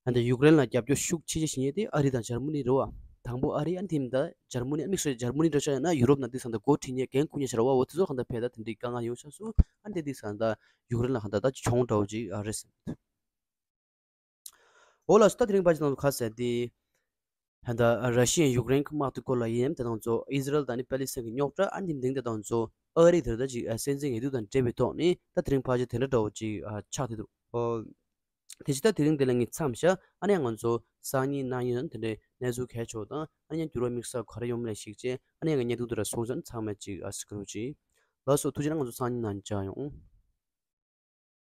ཨ་ནི་ཡུཀ་རེན་ལ་རྒྱབ་སྐྱོར་ཤུགས་ཆེ་ཆེ་བྱེད་མཁན་དེ་ཨ་རི་དང་འཇར་མ་ནི་རེད་བ། དང་པོ་ཨ་རི་ཨ་ནི་དེ་མིན་ད་འཇར་མ་ནི། ཨ་དམིགས་བསལ་འཇར་མ་ནི་འདྲ་ཆགས་ཡོད་ན་ཡུ་རོབ་ནང་དེ་ས་ད་འགོ་ཁྲིད་མཁན་འགན་འཁུར་མཁན་ཞིག་རེད་བ། འོ་དེ་ཚོ་གང་ལྟར་བས་ད་དེ་འདྲའི་དཀའ་ངལ་ཡོང་ཆགས་སོང་། ཨ་ནི་དེ་དེ་ས་ད་ཡུཀ་རེན་ལ་གང་ལྟར་ད་གྱོང་འདྲ་བོ་ཅིག་ཨ་རེད་ཟེར། འོ་ལགས་སོ། ད་དེ་རིང་ཕལ་ཆེར་ང་ཚོ་ག་རེ་ཟེར་དེ། ད་ལྟ་ར་ཤི་ཡའི་ཡུཀ་རེན་གྱི་དམག་དེ་སྐོར་ལ་ཡིན་ནམ། དེ་དང་ཚོ་ཨི་ཟི་རལ་དང་ནི་པ་ལི་སི་ཐན་གྱི་རྙོག་དྲ་ཨ་ནི་དེ་དང་ཚོ་ཨ་རི་དེར་ད་ཅིག་ཨ་སྲིད་འཛིན་འོས་བསྡུ་དང་འབྲེལ་བའི་ཐོག་ནས་ད་དེ་རིང་ཕལ་ཆེར་དེ་འདྲ་འདྲ་བོ་ཅིག་ཨ་ཆགས་བསྡད་འདུག་ཨོ། དེ་ཕྱི་ད་དེ་རིང་འདི་ལ་ངས་མཚམས་བཞག་ཨ་ནི་ང་ཚོ་སང་ཉིན་གནངས་ཉིན་དེ་འདྲའི་གནས་ཚུལ་གལ་ཆེ་བ་དང་ཨ་ནི་ཡང་འགྱུར་བ་དམིགས་བསལ་ག་རེ་ཡོང་མིན་ལ་གཞིགས་བྱས་ཨ་ནི་ཡང་ངའི་བརྙན་ཐུང་དེ་ར་སོང་ཙང་ཚང་མས་ཅིག་ཨ་གཟིགས་རོགས་གྱིས། ལགས་སོ། ཐུགས་རྗེ་གནང་། ང་ཚོ་སང་ཉིན་ནང་མཇལ་ཡོང་།